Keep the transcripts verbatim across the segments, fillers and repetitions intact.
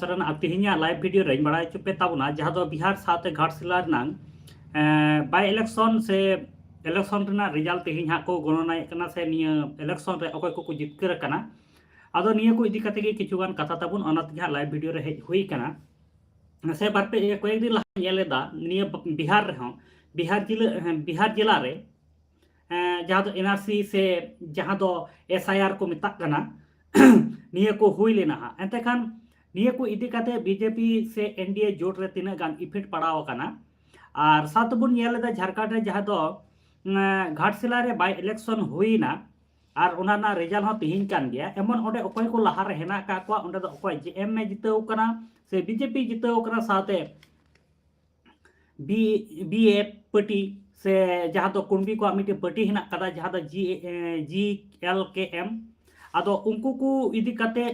ᱨᱮᱱᱟᱜ ᱛᱮᱦᱮᱧᱟᱜ live video ᱨᱮᱧ ᱵᱟᱲᱟᱭ ᱦᱚᱪᱚ ᱯᱮ ᱛᱟᱵᱚᱱᱟ, ᱡᱟᱦᱟᱸ ᱫᱚ ᱵᱤᱦᱟᱨ ᱥᱟᱶᱛᱮ ᱜᱷᱟᱴᱥᱤᱞᱟ ᱨᱮᱱᱟᱝ, ᱮᱸ, by election ᱥᱮ election ᱨᱮᱱᱟᱜ result ᱛᱮᱦᱮᱧ ᱦᱟᱸᱜ ᱠᱚ ᱜᱚᱱᱚᱱᱟᱭᱮᱫ ᱠᱟᱱᱟ, ᱥᱮ ᱱᱤᱭᱟᱹ election ᱨᱮ ᱚᱠᱚᱭ ᱠᱚᱠᱚ ᱡᱤᱛᱠᱟᱹᱨ ᱟᱠᱟᱱᱟ᱾ ᱟᱫᱚ ᱱᱤᱭᱟᱹ ᱠᱚ ᱤᱫᱤ ᱠᱟᱛᱮ ᱜᱮ ᱠᱤᱪᱷᱩ ᱜᱟᱱ ᱠᱟᱛᱷᱟ ᱛᱟᱵᱚᱱ, ᱚᱱᱟ ᱛᱮᱜᱮ ᱦᱟᱸᱜ live video ᱨᱮ ᱦᱮᱡ ᱦᱩᱭ ᱠᱟᱱᱟ᱾ ᱥᱮ ᱵᱟᱨ ᱯᱮ, ᱠᱚᱭᱮᱠ ᱫᱤᱱ ᱞᱟᱦᱟ ᱧᱮᱞ ᱮᱫᱟ, ᱱᱤᱭᱟᱹ ᱵᱤᱦᱟᱨ ᱨᱮᱦᱚᱸ, ᱵᱤᱦᱟᱨ ᱡᱤᱞᱟᱹ, ᱦᱮᱸ, ᱵᱤᱦᱟᱨ ᱡᱮᱞᱟ ᱨᱮ, ᱮᱸ, ᱡᱟᱦᱟᱸ ᱫᱚ NRC ᱥᱮ ᱡᱟᱦᱟᱸ ᱫᱚ SIR ᱠᱚ ᱢᱮᱛᱟᱜ ᱠᱟᱱᱟ, ᱱᱤᱭᱟᱹ ᱠᱚ ᱦᱩᱭ ᱞᱮᱱᱟ ᱦᱟᱸᱜ᱾ ᱮᱱᱛᱮ ᱠᱷᱟᱱ ᱱᱤᱭᱟᱹ ᱠᱚ ᱤᱫᱤ ᱠᱟᱛᱮ BJP ᱥᱮ NDA ᱡᱳᱴ ᱨᱮ ᱛᱤᱱᱟᱹᱜ ᱜᱟᱱ effect ᱯᱟᱲᱟᱣ ᱟᱠᱟᱱᱟ? ᱟᱨ ᱥᱟᱶ ᱛᱮᱵᱚᱱ ᱧᱮᱞ ᱮᱫᱟ, ᱡᱷᱟᱲᱠᱷᱚᱸᱰ ᱨᱮ ᱡᱟᱦᱟᱸ ᱫᱚ, ᱮᱸ, ᱜᱷᱟᱴᱥᱤᱞᱟ ᱨᱮ by election ᱦᱩᱭᱱᱟ, ᱟᱨ ᱚᱱᱟ ᱨᱮᱱᱟᱜ result ᱦᱚᱸ ᱛᱮᱦᱮᱧ ᱠᱟᱱ ᱜᱮᱭᱟ᱾ ᱮᱢᱚᱱ ᱚᱸᱰᱮ ᱚᱠᱚᱭ ᱠᱚ ᱞᱟᱦᱟ ᱨᱮ ᱦᱮᱱᱟᱜ ᱟᱠᱟᱫ ᱠᱚᱣᱟ, ᱚᱸᱰᱮ ᱫᱚ ᱚᱠᱚᱭ JM ᱮ ᱡᱤᱛᱟᱹᱣ ᱠᱟᱱᱟ ᱥᱮ BJP ᱡᱤᱛᱟᱹᱣ ᱠᱟᱱᱟ, ᱥᱟᱶᱛᱮ B-, BA party ᱥᱮ ᱡᱟᱦᱟᱸ ᱫᱚ ᱠᱩᱲᱢᱤ ᱠᱚᱣᱟᱜ ᱢᱤᱫᱴᱮᱱ party ᱦᱮᱱᱟᱜ ᱟᱠᱟᱫᱟ, ᱡᱟᱦᱟᱸ ᱫᱚ G-, ᱮ, GLKM᱾ ᱟᱫᱚ ᱩᱱᱠᱩ ᱠᱚ ᱤᱫᱤ ᱠᱟᱛᱮ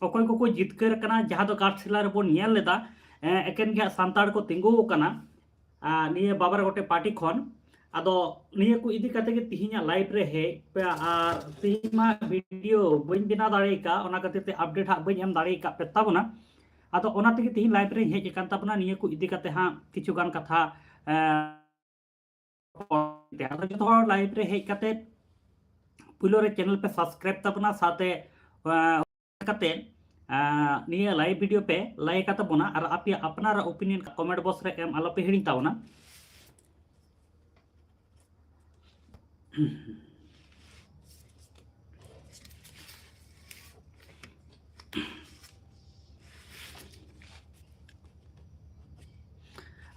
ᱚᱠᱚᱭ ᱠᱚᱠᱚ ᱡᱤᱛᱠᱟᱹᱨ ᱟᱠᱟᱱᱟ, ᱡᱟᱦᱟᱸ ᱫᱚ ᱜᱷᱟᱴᱥᱤᱞᱟ ᱨᱮᱵᱚᱱ ᱧᱮᱞ ᱞᱮᱫᱟ, ᱮ, ᱮᱠᱮᱱ ᱜᱮ ᱦᱟᱸᱜ ᱥᱟᱱᱛᱟᱲ ᱠᱚ ᱛᱤᱸᱜᱩ ᱟᱠᱟᱱᱟ, ᱟ, ᱱᱤᱭᱟᱹ ᱵᱟᱵᱟ ᱨᱮ ᱜᱚᱴᱮᱡ party ᱠᱷᱚᱱ᱾ ᱟᱫᱚ ᱱᱤᱭᱟᱹ ᱠᱚ ᱤᱫᱤ ᱠᱟᱛᱮ ᱜᱮ ᱛᱤᱦᱤᱧᱟᱜ live ᱨᱮ ᱦᱮᱡ ᱯᱮ, ᱟᱨ ᱛᱤᱦᱤᱧ ᱢᱟ video ᱵᱟᱹᱧ ᱵᱮᱱᱟᱣ ᱫᱟᱲᱮ ᱟᱠᱟᱫ, ᱚᱱᱟ ᱠᱷᱟᱹᱛᱤᱨ ᱛᱮ update ᱦᱟᱸᱜ ᱵᱟᱹᱧ ᱮᱢ ᱫᱟᱲᱮ ᱟᱠᱟᱫ ᱯᱮ ᱛᱟᱵᱚᱱᱟ᱾ ᱟᱫᱚ ᱚᱱᱟ ᱛᱮᱜᱮ ᱛᱤᱦᱤᱧ live ᱨᱮᱧ ᱦᱮᱡ ᱟᱠᱟᱱ ᱛᱟᱵᱚᱱᱟ, ᱱᱤᱭᱟᱹ ᱠᱚ ᱤᱫᱤ ᱠᱟᱛᱮ ᱦᱟᱸᱜ ᱠᱤᱪᱷᱩ ᱜᱟᱱ ᱠᱟᱛᱷᱟ, ᱮᱸ, ᱟᱫᱚ ᱡᱚᱛᱚ ᱦᱚᱲ live ᱨᱮ ᱦᱮᱡ ᱠᱟᱛᱮ ᱯᱩᱭᱞᱩ ᱨᱮ channel ᱯᱮ subscribe ᱛᱟᱵᱚᱱᱟ, ᱥᱟᱶᱛᱮ, ᱮᱸ, ᱠᱟᱛᱮ, ᱮᱸ, ᱱᱤᱭᱟᱹ live video ᱯᱮ like ᱛᱟᱵᱚᱱᱟ, ᱟᱨ ᱟᱯᱮᱭᱟᱜ ᱟᱯᱱᱟᱨᱟᱜ opinion comment box ᱨᱮ ᱮᱢ ᱟᱞᱚ ᱯᱮ ᱦᱤᱲᱤᱧ ᱛᱟᱵᱚᱱᱟ᱾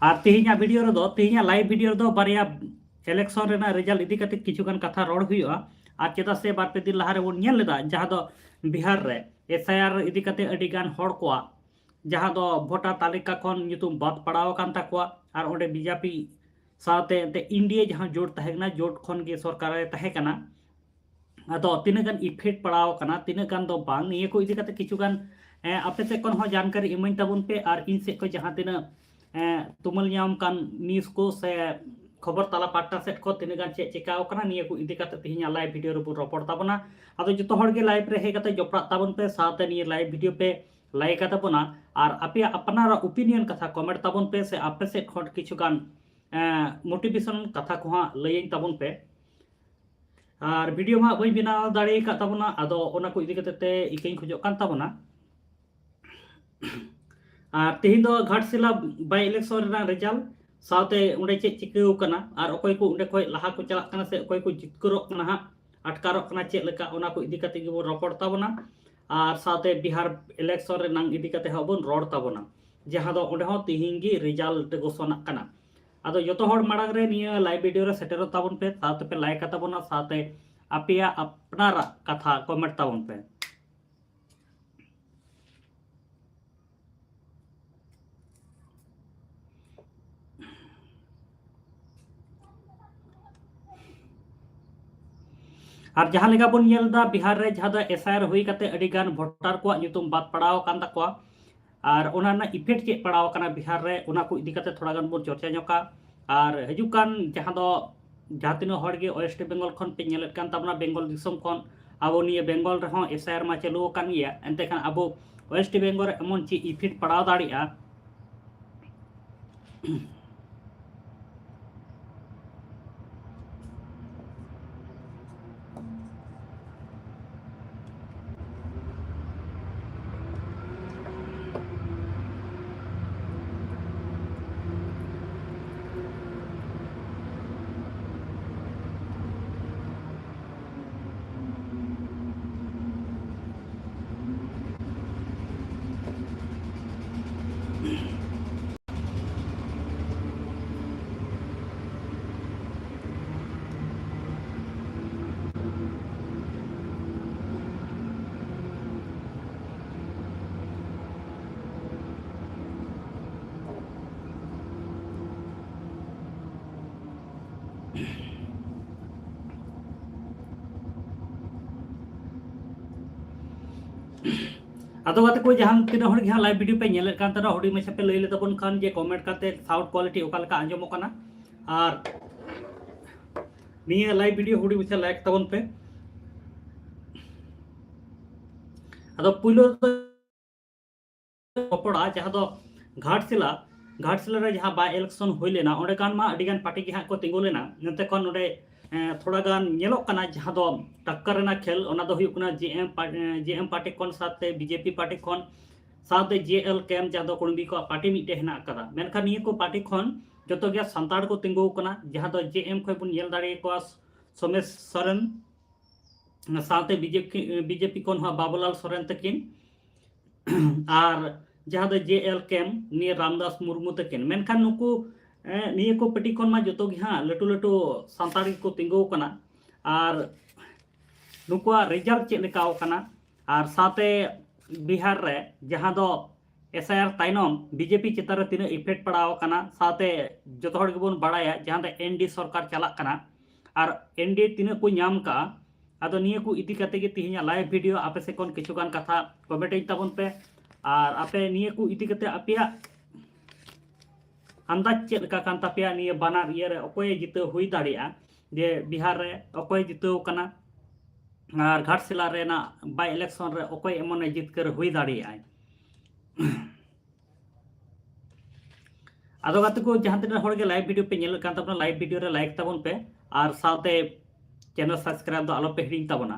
ᱟᱨ ᱛᱮᱦᱮᱧᱟᱜ video ᱨᱮᱫᱚ, ᱛᱮᱦᱮᱧᱟᱜ live video ᱨᱮᱫᱚ ᱵᱟᱨᱭᱟ election ᱨᱮᱱᱟᱜ result ᱤᱫᱤ ᱠᱟᱛᱮ ᱠᱤᱪᱷᱩ ᱜᱟᱱ ᱠᱟᱛᱷᱟ ᱨᱚᱲ ᱦᱩᱭᱩᱜᱼᱟ᱾ ᱟᱨ ᱪᱮᱫᱟᱜ ᱥᱮ ᱵᱟᱨ ᱯᱮ ᱫᱤᱱ ᱞᱟᱦᱟ ᱨᱮᱵᱚᱱ ᱧᱮᱞ ᱞᱮᱫᱟ, ᱡᱟᱦᱟᱸ ᱫᱚ ᱵᱤᱦᱟᱨ ᱨᱮ SIR ᱤᱫᱤ ᱠᱟᱛᱮ ᱟᱹᱰᱤ ᱜᱟᱱ ᱦᱚᱲ ᱠᱚᱣᱟᱜ ᱡᱟᱦᱟᱸ ᱫᱚ voter ᱛᱟᱹᱞᱤᱠᱟ ᱠᱷᱚᱱ ᱧᱩᱛᱩᱢ ᱵᱟᱫ ᱯᱟᱲᱟᱣ ᱟᱠᱟᱱ ᱛᱟᱠᱚᱣᱟ, ᱟᱨ ᱚᱸᱰᱮ BJP ᱥᱟᱶᱛᱮ ᱮᱱᱛᱮ NDA ᱡᱟᱦᱟᱸ ᱡᱳᱴ ᱛᱟᱦᱮᱸ ᱠᱟᱱᱟ, ᱡᱳᱴ ᱠᱷᱚᱱ ᱜᱮ ᱥᱚᱨᱠᱟᱨ ᱨᱮ ᱛᱟᱦᱮᱸ ᱠᱟᱱᱟ᱾ ᱟᱫᱚ ᱛᱤᱱᱟᱹᱜ ᱜᱟᱱ effect ᱯᱟᱲᱟᱣ ᱟᱠᱟᱱᱟ, ᱛᱤᱱᱟᱹᱜ ᱜᱟᱱ ᱫᱚ ᱵᱟᱝ, ᱱᱤᱭᱟᱹ ᱠᱚ ᱤᱫᱤ ᱠᱟᱛᱮ ᱠᱤᱪᱷᱩ ᱜᱟᱱ, ᱮᱸ, ᱟᱯᱮ ᱥᱮᱫ ᱠᱷᱚᱱ ᱦᱚᱸ ᱡᱟᱱᱠᱟᱨᱤ ᱤᱢᱟᱹᱧ ᱛᱟᱵᱚᱱ ᱯᱮ, ᱟᱨ ᱤᱧ ᱥᱮᱫ ᱠᱷᱚᱱ ᱡᱟᱦᱟᱸ ᱛᱤᱱᱟᱹᱜ, ᱮᱸ, ᱛᱩᱢᱟᱹᱞ ᱧᱟᱢ ᱠᱟᱱ news ᱠᱚ ᱥᱮ ᱠᱷᱚᱵᱚᱨ ᱛᱟᱞᱟ ᱯᱟᱦᱴᱟ ᱥᱮᱫ ᱠᱷᱚᱱ ᱛᱤᱱᱟᱹᱜ ᱜᱟᱱ ᱪᱮᱫ ᱪᱮᱠᱟᱣ ᱠᱟᱱᱟ, ᱱᱤᱭᱟᱹ ᱠᱚ ᱤᱫᱤ ᱠᱟᱛᱮ ᱛᱮᱦᱮᱧᱟᱜ live video ᱨᱮᱵᱚᱱ ᱨᱚᱯᱚᱲ ᱛᱟᱵᱚᱱᱟ᱾ ᱟᱫᱚ ᱡᱚᱛᱚ ᱦᱚᱲ ᱜᱮ live ᱨᱮ ᱦᱮᱡ ᱠᱟᱛᱮ ᱡᱚᱯᱲᱟᱜ ᱛᱟᱵᱚᱱ ᱯᱮ, ᱥᱟᱶᱛᱮ ᱱᱤᱭᱟᱹ live video ᱯᱮ ᱞᱟᱹᱭ ᱠᱟᱛᱟ ᱵᱚᱱᱟ᱾ ᱟᱨ ᱟᱯᱮᱭᱟᱜ ᱟᱯᱱᱟᱨᱟᱜ ᱚᱯᱤᱱᱤᱭᱚᱱ ᱠᱟᱛᱷᱟ ᱠᱚᱢᱮᱱᱴ ᱛᱟᱵᱚᱱ ᱯᱮ, ᱥᱮ ᱟᱯᱮ ᱥᱮᱫ ᱠᱷᱚᱱ ᱠᱤᱪᱷᱩ ᱜᱟᱱ ᱢᱳᱴᱤᱵᱷᱮᱥᱚᱱ ᱠᱟᱛᱷᱟ ᱠᱚᱦᱚᱸ ᱞᱟᱹᱭᱟᱹᱧ ᱛᱟᱵᱚᱱ ᱯᱮ᱾ ᱟᱨ ᱵᱷᱤᱰᱤᱭᱳ ᱢᱟ ᱵᱟᱹᱧ ᱵᱮᱱᱟᱣ ᱫᱟᱲᱮ ᱟᱠᱟᱫ ᱛᱟᱵᱚᱱᱟ, ᱟᱫᱚ ᱚᱱᱟ ᱠᱚ ᱤᱫᱤ ᱠᱟᱛᱮ ᱛᱮ ᱤᱠᱟᱹᱧ ᱠᱷᱚᱡᱚᱜ ᱠᱟᱱ ᱛᱟᱵᱚᱱᱟ᱾ ᱟᱨ ᱛᱮᱦᱮᱧ ᱫᱚ ᱜᱷᱟᱴᱥᱤᱞᱟ ᱵᱟᱭ ᱤᱞᱮᱠᱥᱚᱱ ᱨᱮᱱᱟᱜ ᱨᱮᱡᱟᱞᱴ, ᱥᱟᱶᱛᱮ ᱚᱸᱰᱮ ᱪᱮᱫ ᱪᱤᱠᱟᱹᱣ ᱠᱟᱱᱟ, ᱟᱨ ᱚᱠᱚᱭ ᱠᱚ ᱚᱸᱰᱮ ᱠᱷᱚᱡ ᱞᱟᱦᱟ ᱠᱚ ᱪᱟᱞᱟᱜ ᱠᱟᱱᱟ ᱥᱮ ᱚᱠᱚᱭ ᱠᱚ ᱡᱤᱛᱠᱟᱹᱨᱚᱜ ᱠᱟᱱᱟ ᱦᱟᱸᱜ, ᱟᱴᱠᱟᱨᱚᱜ ᱠᱟᱱᱟ ᱪᱮᱫ ᱞᱮᱠᱟ, ᱚᱱᱟ ᱠᱚ ᱤᱫᱤ ᱠᱟᱛᱮ ᱜᱮᱵᱚᱱ ᱨᱚᱯᱚᱲ ᱛᱟᱵᱚᱱᱟ᱾ ᱟᱨ ᱥᱟᱶᱛᱮ ᱵᱤᱦᱟᱨ ᱤᱞᱮᱠᱥᱚᱱ ᱨᱮᱱᱟᱜ ᱤᱫᱤ ᱠᱟᱛᱮ ᱦᱚᱸ ᱵᱚᱱ ᱨᱚᱲ ᱛᱟᱵᱚᱱᱟ, ᱡᱟᱦᱟᱸ ᱫᱚ ᱚᱸᱰᱮ ᱦᱚᱸ ᱛᱤᱦᱤᱧ ᱜᱮ ᱨᱮᱡᱟᱞᱴ ᱜᱷᱳᱥᱚᱱᱟᱜ ᱠᱟᱱᱟ᱾ ᱟᱫᱚ ᱡᱚᱛᱚ ᱦᱚᱲ ᱢᱟᱲᱟᱝ ᱨᱮ ᱱᱤᱭᱟᱹ ᱞᱟᱭᱤᱵᱷ ᱵᱷᱤᱰᱤᱭᱳ ᱨᱮ ᱥᱮᱴᱮᱨᱚᱜ ᱛᱟᱵᱚᱱ ᱯᱮ, ᱥᱟᱶᱛᱮ ᱯᱮ ᱞᱟᱭᱤᱠ ᱟᱛᱟᱵᱚᱱᱟ, ᱥᱟᱶᱛᱮ ᱟᱯᱮᱭᱟᱜ ᱟᱯᱱᱟᱨᱟᱜ ᱠᱟᱛᱷᱟ ᱠᱚᱢᱮᱱᱴ ᱛᱟᱵᱚᱱ ᱯᱮ᱾ ᱟᱨ ᱡᱟᱦᱟᱸ ᱞᱮᱠᱟ ᱵᱚᱱ ᱧᱮᱞ ᱮᱫᱟ, ᱵᱤᱦᱟᱨ ᱨᱮ ᱡᱟᱦᱟᱸ ᱫᱚ ᱮᱥ ᱟᱭ ᱟᱨ ᱦᱩᱭ ᱠᱟᱛᱮ ᱟᱹᱰᱤ ᱜᱟᱱ ᱵᱷᱳᱴᱟᱨ ᱠᱚᱣᱟᱜ ᱧᱩᱛᱩᱢ ᱵᱟᱫ ᱯᱟᱲᱟᱣ ᱟᱠᱟᱱ ᱛᱟᱠᱚᱣᱟ, ᱟᱨ ᱚᱱᱟ ᱨᱮᱱᱟᱜ ᱤᱯᱷᱮᱠᱴ ᱪᱮᱫ ᱯᱟᱲᱟᱣ ᱟᱠᱟᱱᱟ ᱵᱤᱦᱟᱨ ᱨᱮ, ᱚᱱᱟ ᱠᱚ ᱤᱫᱤ ᱠᱟᱛᱮ ᱛᱷᱚᱲᱟ ᱜᱟᱱ ᱵᱚᱱ ᱪᱚᱨᱪᱟ ᱧᱚᱜᱟ᱾ ᱟᱨ ᱦᱤᱡᱩᱜ ᱠᱟᱱ ᱡᱟᱦᱟᱸ ᱫᱚ ᱡᱟᱦᱟᱸ ᱛᱤᱱᱟᱹᱜ ᱦᱚᱲ ᱜᱮ ᱳᱭᱮᱥᱴ ᱵᱮᱝᱜᱚᱞ ᱠᱷᱚᱱ ᱯᱮ ᱧᱮᱞᱮᱫ ᱠᱟᱱ ᱛᱟᱵᱚᱱᱟ, ᱵᱮᱝᱜᱚᱞ ᱫᱤᱥᱚᱢ ᱠᱷᱚᱱ, ᱟᱵᱚ ᱱᱤᱭᱟᱹ ᱵᱮᱝᱜᱚᱞ ᱨᱮᱦᱚᱸ ᱮᱥ ᱟᱭ ᱟᱨ ᱢᱟ ᱪᱟᱹᱞᱩ ᱟᱠᱟᱱ ᱜᱮᱭᱟ, ᱮᱱᱛᱮ ᱠᱷᱟᱱ ᱟᱵᱚ ᱳᱭᱮᱥᱴ ᱵᱮᱝᱜᱚᱞ ᱨᱮ ᱮᱢᱚᱱ ᱪᱮᱫ ᱤᱯᱷᱮᱠᱴ ᱯᱟᱲᱟᱣ ᱫᱟᱲᱮᱭᱟᱜᱼᱟ? ᱟᱫᱚ ᱜᱟᱛᱮ ᱠᱚ, ᱡᱟᱦᱟᱸ ᱛᱤᱱᱟᱹᱜ ᱦᱚᱲ ᱜᱮ ᱦᱟᱸᱜ ᱞᱟᱭᱤᱵᱷ ᱵᱷᱤᱰᱤᱭᱳ ᱯᱮ ᱧᱮᱞᱮᱫ ᱠᱟᱱ ᱛᱟᱦᱮᱱᱟ, ᱦᱩᱰᱤᱧ ᱢᱟᱪᱷᱟ ᱯᱮ ᱞᱟᱹᱭ ᱞᱮᱛᱟᱵᱚᱱ ᱠᱷᱟᱱ ᱡᱮ ᱠᱚᱢᱮᱱᱴ ᱠᱟᱛᱮ ᱥᱟᱣᱩᱱᱰ ᱠᱳᱣᱟᱞᱤᱴᱤ ᱚᱠᱟ ᱞᱮᱠᱟ ᱟᱸᱡᱚᱢᱚᱜ ᱠᱟᱱᱟ, ᱟᱨ ᱱᱤᱭᱟᱹ ᱞᱟᱭᱤᱵᱷ ᱵᱷᱤᱰᱤᱭᱳ ᱦᱩᱰᱤᱧ ᱢᱟᱪᱷᱟ ᱞᱟᱭᱤᱠ ᱛᱟᱵᱚᱱ ᱯᱮ᱾ ᱟᱫᱚ ᱯᱩᱭᱞᱩ ᱫᱚ ᱨᱚᱯᱚᱲᱟ, ᱡᱟᱦᱟᱸ ᱫᱚ ᱜᱷᱟᱴᱥᱤᱞᱟ, ᱜᱷᱟᱴᱥᱤᱞᱟ ᱨᱮ ᱡᱟᱦᱟᱸ by election ᱦᱩᱭ ᱞᱮᱱᱟ, ᱚᱸᱰᱮ ᱜᱟᱱ ᱢᱟ ᱟᱹᱰᱤ ᱜᱟᱱ ᱯᱟᱨᱴᱤ ᱜᱮ ᱦᱟᱸᱜ ᱠᱚ ᱛᱤᱸᱜᱩ ᱞᱮᱱᱟ᱾ ᱱᱚᱛᱮ ᱠᱷᱚᱱ ᱱᱚᱰᱮ, ᱮᱸ, ᱛᱷᱚᱲᱟ ᱜᱟᱱ ᱧᱮᱞᱚᱜ ᱠᱟᱱᱟ, ᱡᱟᱦᱟᱸ ᱫᱚ ᱴᱟᱠᱠᱟᱨ ᱨᱮᱱᱟᱜ ᱠᱷᱮᱞ, ᱚᱱᱟ ᱫᱚ ᱦᱩᱭᱩᱜ ᱠᱟᱱᱟ ᱡᱮ ᱮᱢ ᱯᱟ-, ᱮᱸ, ᱡᱮ ᱮᱢ ᱯᱟᱨᱴᱤ ᱠᱷᱚᱱ ᱥᱟᱶᱛᱮ ᱵᱤᱡᱮᱯᱤ ᱯᱟᱨᱴᱤ ᱠᱷᱚᱱ ᱥᱟᱶᱛᱮ ᱡᱮ ᱮᱞ ᱠᱮᱢ, ᱡᱟᱦᱟᱸ ᱫᱚ ᱠᱩᱲᱢᱤ ᱠᱚᱣᱟᱜ ᱯᱟᱨᱴᱤ ᱢᱤᱫᱴᱮᱡ ᱦᱮᱱᱟᱜ ᱟᱠᱟᱫᱟ᱾ ᱢᱮᱱᱠᱷᱟᱱ ᱱᱤᱭᱟᱹ ᱠᱚ ᱯᱟᱨᱴᱤ ᱠᱷᱚᱱ ᱡᱚᱛᱚ ᱜᱮ ᱥᱟᱱᱛᱟᱲ ᱠᱚ ᱛᱤᱸᱜᱩ ᱟᱠᱟᱱᱟ, ᱡᱟᱦᱟᱸ ᱫᱚ ᱡᱮ ᱮᱢ ᱠᱷᱚᱱ ᱵᱚᱱ ᱧᱮᱞ ᱫᱟᱲᱮᱭᱟᱠᱚᱣᱟ ᱥᱳᱢᱮᱥ ᱥᱚᱨᱮᱱ, ᱥᱟᱶᱛᱮ ᱵᱤᱡᱮᱯᱤ, ᱵᱤᱡᱮᱯᱤ ᱠᱷᱚᱱ ᱦᱚᱸ ᱵᱟᱵᱩᱞᱟᱞ ᱥᱚᱨᱮᱱ ᱛᱟᱹᱠᱤᱱ, ᱟᱨ ᱡᱟᱦᱟᱸ ᱫᱚ ᱡᱮ ᱮᱞ ᱠᱮᱢ, ᱱᱤᱭᱟᱹ ᱨᱟᱢᱫᱟᱥ ᱢᱩᱨᱢᱩ ᱛᱟᱹᱠᱤᱱ᱾ ᱢᱮᱱᱠᱷᱟᱱ ᱱᱩᱠᱩ, ᱮ, ᱱᱤᱭᱟᱹ ᱠᱚ ᱯᱟᱨᱴᱤ ᱠᱷᱚᱱ ᱢᱟ ᱡᱚᱛᱚ ᱜᱮ ᱦᱟᱸᱜ ᱞᱟᱹᱴᱩ ᱞᱟᱹᱴᱩ ᱥᱟᱱᱛᱟᱲ ᱜᱮᱠᱚ ᱛᱤᱸᱜᱩ ᱟᱠᱟᱱᱟ᱾ ᱟᱨ ᱱᱩᱠᱩᱣᱟᱜ ᱨᱮᱡᱟᱞᱴ ᱪᱮᱫ ᱞᱮᱠᱟ ᱟᱠᱟᱱᱟ, ᱟᱨ ᱥᱟᱶᱛᱮ ᱵᱤᱦᱟᱨ ᱨᱮ ᱡᱟᱦᱟᱸ ᱫᱚ ᱮᱥ ᱟᱭ ᱟᱨ ᱛᱟᱭᱱᱚᱢ ᱵᱤᱡᱮᱯᱤ ᱪᱮᱛᱟᱱ ᱨᱮ ᱛᱤᱱᱟᱹᱜ ᱤᱯᱷᱮᱠᱴ ᱯᱟᱲᱟᱣ ᱟᱠᱟᱱᱟ, ᱥᱟᱶᱛᱮ ᱡᱚᱛᱚ ᱦᱚᱲ ᱜᱮᱵᱚᱱ ᱵᱟᱲᱟᱭᱟ ᱡᱟᱦᱟᱸ ᱫᱚ ᱮᱱ ᱰᱤ ᱮ ᱥᱚᱨᱠᱟᱨ ᱪᱟᱞᱟᱜ ᱠᱟᱱᱟ, ᱟᱨ ᱮᱱ ᱰᱤ ᱮ ᱛᱤᱱᱟᱹᱜ ᱠᱚ ᱧᱟᱢ ᱠᱟᱜᱼᱟ᱾ ᱟᱫᱚ ᱱᱤᱭᱟᱹ ᱠᱚ ᱤᱫᱤ ᱠᱟᱛᱮ ᱜᱮ ᱛᱮᱦᱮᱧᱟᱜ ᱞᱟᱭᱤᱵᱷ ᱵᱷᱤᱰᱤᱭᱳ᱾ ᱟᱯᱮ ᱥᱮᱫ ᱠᱷᱚᱱ ᱠᱤᱪᱷᱩ ᱜᱟᱱ ᱠᱟᱛᱷᱟ ᱠᱚᱢᱮᱱᱴ ᱟᱹᱧ ᱛᱟᱵᱚᱱ ᱯᱮ, ᱟᱨ ᱟᱯᱮ ᱱᱤᱭᱟᱹ ᱠᱚ ᱤᱫᱤ ᱠᱟᱛᱮ ᱟᱯᱮᱭᱟᱜ ᱟᱱᱫᱟᱡᱽ ᱪᱮᱫ ᱞᱮᱠᱟ ᱠᱟᱱ ᱛᱟᱯᱮᱭᱟ, ᱱᱤᱭᱟᱹ ᱵᱟᱱᱟᱨ ᱤᱭᱟᱹ ᱨᱮ ᱚᱠᱚᱭᱮ ᱡᱤᱛᱟᱹᱣ ᱦᱩᱭ ᱫᱟᱲᱮᱭᱟᱜᱼᱟ, ᱡᱮ ᱵᱤᱦᱟᱨ ᱨᱮ ᱚᱠᱚᱭ ᱡᱤᱛᱟᱹᱣ ᱠᱟᱱᱟ ᱟᱨ ᱜᱷᱟᱴᱥᱤᱞᱟ ᱨᱮᱱᱟᱜ by election ᱨᱮ ᱚᱠᱚᱭ ᱮᱢᱚᱱᱮ ᱡᱤᱛᱠᱟᱹᱨ ᱦᱩᱭ ᱫᱟᱲᱮᱭᱟᱜᱼᱟᱭ᱾ ᱟᱫᱚ ᱜᱟᱛᱮ ᱠᱚ, ᱡᱟᱦᱟᱸ ᱛᱤᱱᱟᱹᱜ ᱦᱚᱲ ᱜᱮ ᱞᱟᱭᱤᱵᱷ ᱵᱷᱤᱰᱤᱭᱳ ᱯᱮ ᱧᱮᱞᱮᱫ ᱠᱟᱱ ᱛᱟᱵᱚᱱᱟ, ᱞᱟᱭᱤᱵᱷ ᱵᱷᱤᱰᱤᱭᱳ ᱨᱮ ᱞᱟᱭᱤᱠ ᱛᱟᱵᱚᱱ ᱯᱮ, ᱟᱨ ᱥᱟᱶᱛᱮ ᱪᱮᱱᱮᱞ ᱥᱟᱵᱥᱠᱨᱟᱭᱤᱵ ᱫᱚ ᱟᱞᱚ ᱯᱮ ᱦᱤᱲᱤᱧ ᱛᱟᱵᱚᱱᱟ᱾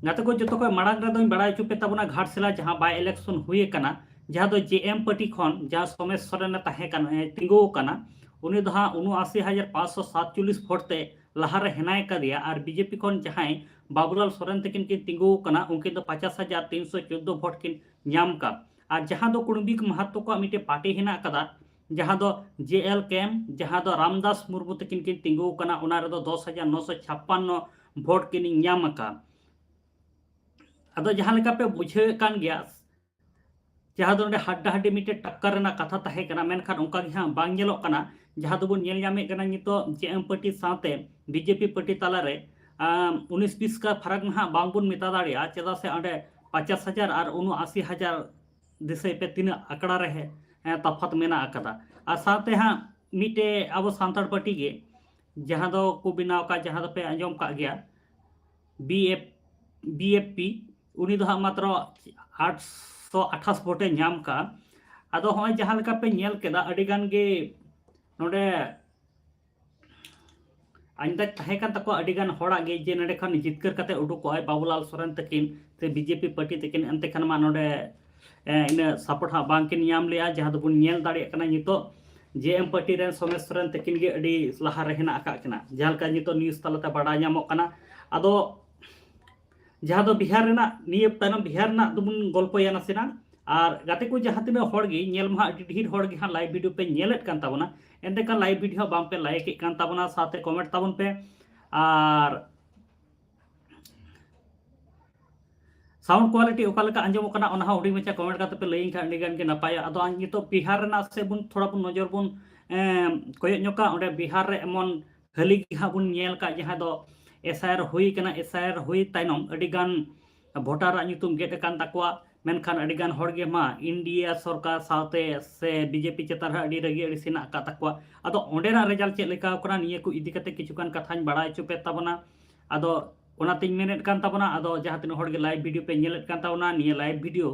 ᱜᱟᱛᱮ ᱠᱚ, ᱡᱚᱛᱚ ᱠᱷᱚᱱ ᱢᱟᱲᱟᱝ ᱨᱮᱫᱚᱧ ᱵᱟᱲᱟᱭ ᱦᱚᱪᱚ ᱯᱮ ᱛᱟᱵᱚᱱᱟ, ᱜᱷᱟᱴᱥᱤᱞᱟ ᱡᱟᱦᱟᱸ by election ᱦᱩᱭ ᱟᱠᱟᱱᱟ, ᱡᱟᱦᱟᱸ ᱫᱚ ᱡᱮ ᱮᱢ ᱯᱟᱨᱴᱤ ᱠᱷᱚᱱ ᱡᱟᱦᱟᱸ ᱥᱳᱢᱮᱥ ᱥᱚᱨᱮᱱ ᱮ ᱛᱟᱦᱮᱸ ᱠᱟᱱᱟ, ᱮ, ᱛᱤᱸᱜᱩ ᱟᱠᱟᱱᱟ, ᱩᱱᱤ ᱫᱚ ᱦᱟᱸᱜ ᱩᱱᱩᱟᱥᱤ ᱦᱟᱡᱟᱨ ᱯᱟᱸᱪᱥᱚ ᱥᱟᱛᱪᱚᱞᱞᱤᱥ ᱵᱷᱳᱴ ᱛᱮ ᱞᱟᱦᱟᱨᱮ ᱦᱮᱱᱟᱭ ᱠᱟᱫᱮᱭᱟ, ᱟᱨ ᱵᱤᱡᱮᱯᱤ ᱠᱷᱚᱱ ᱡᱟᱦᱟᱸᱭ ᱵᱟᱵᱩᱞᱟᱞ ᱥᱚᱨᱮᱱ ᱛᱟᱹᱠᱤᱱ ᱠᱤᱱ ᱛᱤᱸᱜᱩ ᱟᱠᱟᱱᱟ, ᱩᱱᱠᱤᱱ ᱫᱚ ᱯᱚᱧᱪᱟᱥ ᱦᱟᱡᱟᱨ ᱛᱤᱱᱥᱚ ᱪᱳᱫᱽᱫᱳ ᱵᱷᱳᱴ ᱠᱤᱱ ᱧᱟᱢ ᱟᱠᱟᱫ᱾ ᱟᱨ ᱡᱟᱦᱟᱸ ᱫᱚ ᱠᱩᱲᱢᱤ ᱢᱟᱦᱟᱛᱚ ᱠᱚᱣᱟᱜ ᱢᱤᱫᱴᱮᱱ ᱯᱟᱨᱴᱤ ᱦᱮᱱᱟᱜ ᱟᱠᱟᱫᱟ, ᱡᱟᱦᱟᱸ ᱫᱚ ᱡᱮ ᱮᱞ ᱠᱮᱢ, ᱡᱟᱦᱟᱸ ᱫᱚ ᱨᱟᱢᱫᱟᱥ ᱢᱩᱨᱢᱩ ᱛᱟᱹᱠᱤᱱ ᱠᱤᱱ ᱛᱤᱸᱜᱩ ᱟᱠᱟᱱᱟ, ᱚᱱᱟ ᱨᱮᱫᱚ ᱫᱚᱥ ᱦᱟᱡᱟᱨ ᱱᱚᱥᱚ ᱪᱷᱟᱯᱯᱟᱱᱱᱚ ᱵᱷᱳᱴ ᱠᱤᱱ ᱧᱟᱢ ᱟᱠᱟᱫ᱾ ᱟᱫᱚ ᱡᱟᱦᱟᱸ ᱞᱮᱠᱟ ᱯᱮ ᱵᱩᱡᱷᱟᱹᱣᱮᱫ ᱠᱟᱱ ᱜᱮᱭᱟ, ᱡᱟᱦᱟᱸ ᱫᱚ ᱱᱚᱰᱮ ᱦᱟᱰᱰᱟᱦᱟᱰᱰᱤ ᱢᱤᱫᱴᱮᱱ ᱴᱟᱠᱠᱟᱨ ᱨᱮᱱᱟᱜ ᱠᱟᱛᱷᱟ ᱛᱟᱦᱮᱸ ᱠᱟᱱᱟ, ᱢᱮᱱᱠᱷᱟᱱ ᱚᱱᱠᱟ ᱜᱮ ᱦᱟᱸᱜ ᱵᱟᱝ ᱧᱮᱞᱚᱜ ᱠᱟᱱᱟ᱾ ᱡᱟᱦᱟᱸ ᱫᱚᱵᱚᱱ ᱧᱮᱞ ᱧᱟᱢᱮᱫ ᱠᱟᱱᱟ ᱱᱤᱛᱚᱜ ᱡᱮ ᱮᱢ ᱯᱟᱨᱴᱤ ᱥᱟᱶᱛᱮ ᱵᱤᱡᱮᱯᱤ ᱯᱟᱨᱴᱤ ᱛᱟᱞᱟᱨᱮ, ᱟᱢ, ᱩᱱᱤᱥ ᱵᱤᱥ ᱠᱟ ᱯᱷᱟᱨᱟᱠ ᱱᱟᱦᱟᱜ ᱵᱟᱝᱵᱚᱱ ᱢᱮᱛᱟ ᱫᱟᱲᱮᱭᱟᱜᱼᱟ, ᱪᱮᱫᱟᱜ ᱥᱮ ᱚᱸᱰᱮ ᱯᱚᱧᱪᱟᱥ ᱦᱟᱡᱟᱨ ᱟᱨ ᱩᱱᱩᱟᱥᱤ ᱦᱟᱡᱟᱨ ᱫᱤᱥᱟᱹᱭ ᱯᱮ ᱛᱤᱱᱟᱹᱜ ᱟᱠᱲᱟ ᱨᱮ, ᱦᱮᱸ, ᱛᱟᱯᱷᱟᱛ ᱢᱮᱱᱟᱜ ᱟᱠᱟᱫᱟ᱾ ᱟᱨ ᱥᱟᱶᱛᱮ ᱦᱟᱸᱜ ᱢᱤᱫᱴᱮᱡ ᱟᱵᱚ ᱥᱟᱱᱛᱟᱲ ᱯᱟᱨᱴᱤ ᱜᱮ ᱡᱟᱦᱟᱸ ᱫᱚ ᱠᱚ ᱵᱮᱱᱟᱣ ᱟᱠᱟᱫ, ᱡᱟᱦᱟᱸ ᱫᱚᱯᱮ ᱟᱸᱡᱚᱢ ᱠᱟᱜ ᱜᱮᱭᱟ, B F, B F P, ᱩᱱᱤ ᱫᱚ ᱦᱟᱸᱜ ᱢᱟᱛᱨᱚ ᱟᱴᱥᱚ ᱟᱴᱷᱟᱥ ᱵᱷᱳᱴᱮ ᱧᱟᱢ ᱠᱟᱜᱼᱟ᱾ ᱟᱫᱚ ᱦᱚᱸᱜᱼᱚᱭ ᱡᱟᱦᱟᱸ ᱞᱮᱠᱟ ᱯᱮ ᱧᱮᱞ ᱠᱮᱫᱟ, ᱟᱹᱰᱤ ᱜᱟᱱ ᱜᱮ ᱱᱚᱰᱮ ᱟᱱᱫᱟᱡ ᱛᱟᱦᱮᱸ ᱠᱟᱱ ᱛᱟᱠᱚᱣᱟ ᱟᱹᱰᱤ ᱜᱟᱱ ᱦᱚᱲᱟᱜ ᱜᱮ, ᱡᱮ ᱱᱚᱰᱮ ᱠᱷᱚᱱ ᱡᱤᱛᱠᱟᱹᱨ ᱠᱟᱛᱮ ᱩᱰᱩᱠᱚᱜᱼᱟᱭ ᱵᱟᱵᱩᱞᱟᱞ ᱥᱚᱨᱮᱱ ᱛᱟᱹᱠᱤᱱ ᱥᱮ ᱵᱤᱡᱮᱯᱤ ᱯᱟᱨᱴᱤ ᱛᱟᱹᱠᱤᱱ᱾ ᱮᱱᱛᱮ ᱠᱷᱟᱱ ᱢᱟ ᱱᱚᱰᱮ, ᱮ, ᱤᱱᱟᱹ ᱥᱟᱯᱳᱨᱴ ᱦᱟᱸᱜ ᱵᱟᱝᱠᱤᱱ ᱧᱟᱢ ᱞᱮᱜᱼᱟ, ᱡᱟᱦᱟᱸ ᱫᱚᱵᱚᱱ ᱧᱮᱞ ᱫᱟᱲᱮᱭᱟᱜ ᱠᱟᱱᱟ ᱱᱤᱛᱚᱜ ᱡᱮ ᱮᱢ ᱯᱟᱨᱴᱤ ᱨᱮᱱ ᱥᱚᱢᱮᱥ ᱥᱚᱨᱮᱱ ᱛᱟᱹᱠᱤᱱ ᱜᱮ ᱟᱹᱰᱤ ᱞᱟᱦᱟ ᱨᱮ ᱦᱮᱱᱟᱜ ᱟᱠᱟᱫ ᱠᱤᱱᱟ, ᱡᱟᱦᱟᱸ ᱞᱮᱠᱟ ᱱᱤᱛᱚᱜ ᱱᱤᱭᱩᱡᱽ ᱛᱟᱞᱟᱛᱮ ᱵᱟᱰᱟᱭ ᱧᱟᱢᱚᱜ ᱠᱟᱱᱟ᱾ ᱟᱫᱚ ᱡᱟᱦᱟᱸ ᱫᱚ ᱵᱤᱦᱟᱨ ᱨᱮᱱᱟᱜ, ᱱᱤᱭᱟᱹ ᱛᱟᱭᱱᱚᱢ ᱵᱤᱦᱟᱨ ᱨᱮᱱᱟᱜ ᱫᱚᱵᱚᱱ ᱜᱚᱞᱯᱚᱭᱟ ᱱᱟᱥᱮᱱᱟᱜ᱾ ᱟᱨ ᱜᱟᱛᱮ ᱠᱚ, ᱡᱟᱦᱟᱸ ᱛᱤᱱᱟᱹᱜ ᱦᱚᱲ ᱜᱮ, ᱧᱮᱞ ᱢᱟ ᱦᱟᱸᱜ ᱟᱹᱰᱤ ᱰᱷᱮᱨ ᱦᱚᱲ ᱜᱮ ᱦᱟᱸᱜ ᱞᱟᱭᱤᱵᱷ ᱵᱷᱤᱰᱤᱭᱳ ᱯᱮ ᱧᱮᱞᱮᱫ ᱠᱟᱱ ᱛᱟᱵᱚᱱᱟ, ᱮᱱᱛᱮ ᱠᱷᱟᱱ ᱞᱟᱭᱤᱵᱷ ᱵᱷᱤᱰᱤᱭᱳ ᱦᱚᱸ ᱵᱟᱝ ᱯᱮ ᱞᱟᱭᱤᱠ ᱮᱫ ᱠᱟᱱ ᱛᱟᱵᱚᱱᱟ, ᱥᱟᱶᱛᱮ ᱠᱚᱢᱮᱱᱴ ᱛᱟᱵᱚᱱ ᱯᱮ᱾ ᱟᱨ ᱥᱟᱣᱩᱱᱰ ᱠᱳᱣᱟᱞᱤᱴᱤ ᱚᱠᱟ ᱞᱮᱠᱟ ᱟᱸᱡᱚᱢᱚᱜ ᱠᱟᱱᱟ, ᱚᱱᱟ ᱦᱚᱸ ᱦᱩᱰᱤᱧ ᱢᱟᱪᱷᱟ ᱠᱚᱢᱮᱱᱴ ᱠᱟᱛᱮ ᱯᱮ ᱞᱟᱹᱭᱟᱹᱧ ᱠᱷᱟᱱ ᱟᱹᱰᱤ ᱜᱟᱱ ᱜᱮ ᱱᱟᱯᱟᱭᱚᱜᱼᱟ᱾ ᱟᱫᱚ ᱱᱤᱛᱚᱜ ᱵᱤᱦᱟᱨ ᱨᱮᱱᱟᱜ ᱥᱮᱫ ᱵᱚᱱ ᱛᱷᱚᱲᱟ ᱵᱚᱱ ᱱᱚᱡᱚᱨ ᱵᱚᱱ, ᱮᱸ, ᱠᱚᱭᱚᱜ ᱧᱚᱜᱟ᱾ ᱚᱸᱰᱮ ᱵᱤᱦᱟᱨ ᱨᱮ ᱮᱢᱚᱱ ᱦᱟᱹᱞᱤ ᱜᱮ ᱦᱟᱸᱜ ᱵᱚᱱ ᱧᱮᱞ ᱠᱟᱜ, ᱡᱟᱦᱟᱸ ᱫᱚ ᱮᱥ ᱟᱭ ᱟᱨ ᱦᱩᱭ ᱠᱟᱱᱟ, ᱮᱥ ᱟᱭ ᱟᱨ ᱦᱩᱭ ᱛᱟᱭᱱᱚᱢ ᱟᱹᱰᱤ ᱜᱟᱱ ᱵᱷᱳᱴᱟᱨᱟᱜ ᱧᱩᱛᱩᱢ ᱜᱮᱫ ᱟᱠᱟᱱ ᱛᱟᱠᱚᱣᱟ, ᱢᱮᱱᱠᱷᱟᱱ ᱟᱹᱰᱤ ᱜᱟᱱ ᱦᱚᱲ ᱜᱮ ᱢᱟ ᱤᱱᱰᱤᱭᱟ ᱥᱚᱨᱠᱟᱨ ᱥᱟᱶᱛᱮ ᱥᱮ ᱵᱤᱡᱮᱯᱤ ᱪᱮᱛᱟᱱ ᱨᱮ ᱟᱹᱰᱤ ᱨᱟᱹᱜᱤ ᱟᱹᱲᱤᱥ ᱦᱮᱱᱟᱜ ᱟᱠᱟᱫ ᱛᱟᱠᱚᱣᱟ᱾ ᱟᱫᱚ ᱚᱸᱰᱮᱱᱟᱜ ᱨᱮᱡᱟᱞᱴ ᱪᱮᱫ ᱞᱮᱠᱟ ᱠᱟᱱᱟ, ᱱᱤᱭᱟᱹ ᱠᱚ ᱤᱫᱤ ᱠᱟᱛᱮ ᱠᱤᱪᱷᱩ ᱜᱟᱱ ᱠᱟᱛᱷᱟᱧ ᱵᱟᱲᱟᱭ ᱦᱚᱪᱚ ᱯᱮ ᱛᱟᱵᱚᱱᱟ᱾ ᱟᱫᱚ ᱚᱱᱟᱛᱤᱧ ᱢᱮᱱᱮᱫ ᱠᱟᱱ ᱛᱟᱵᱚᱱᱟ, ᱟᱫᱚ ᱡᱟᱦᱟᱸ ᱛᱤᱱᱟᱹᱜ ᱦᱚᱲ ᱜᱮ ᱞᱟᱭᱤᱵᱷ ᱵᱷᱤᱰᱤᱭᱳ ᱯᱮ ᱧᱮᱞᱮᱫ ᱠᱟᱱ ᱛᱟᱵᱚᱱᱟ, ᱱᱤᱭᱟᱹ ᱞᱟᱭᱤᱵᱷ ᱵᱷᱤᱰᱤᱭᱳ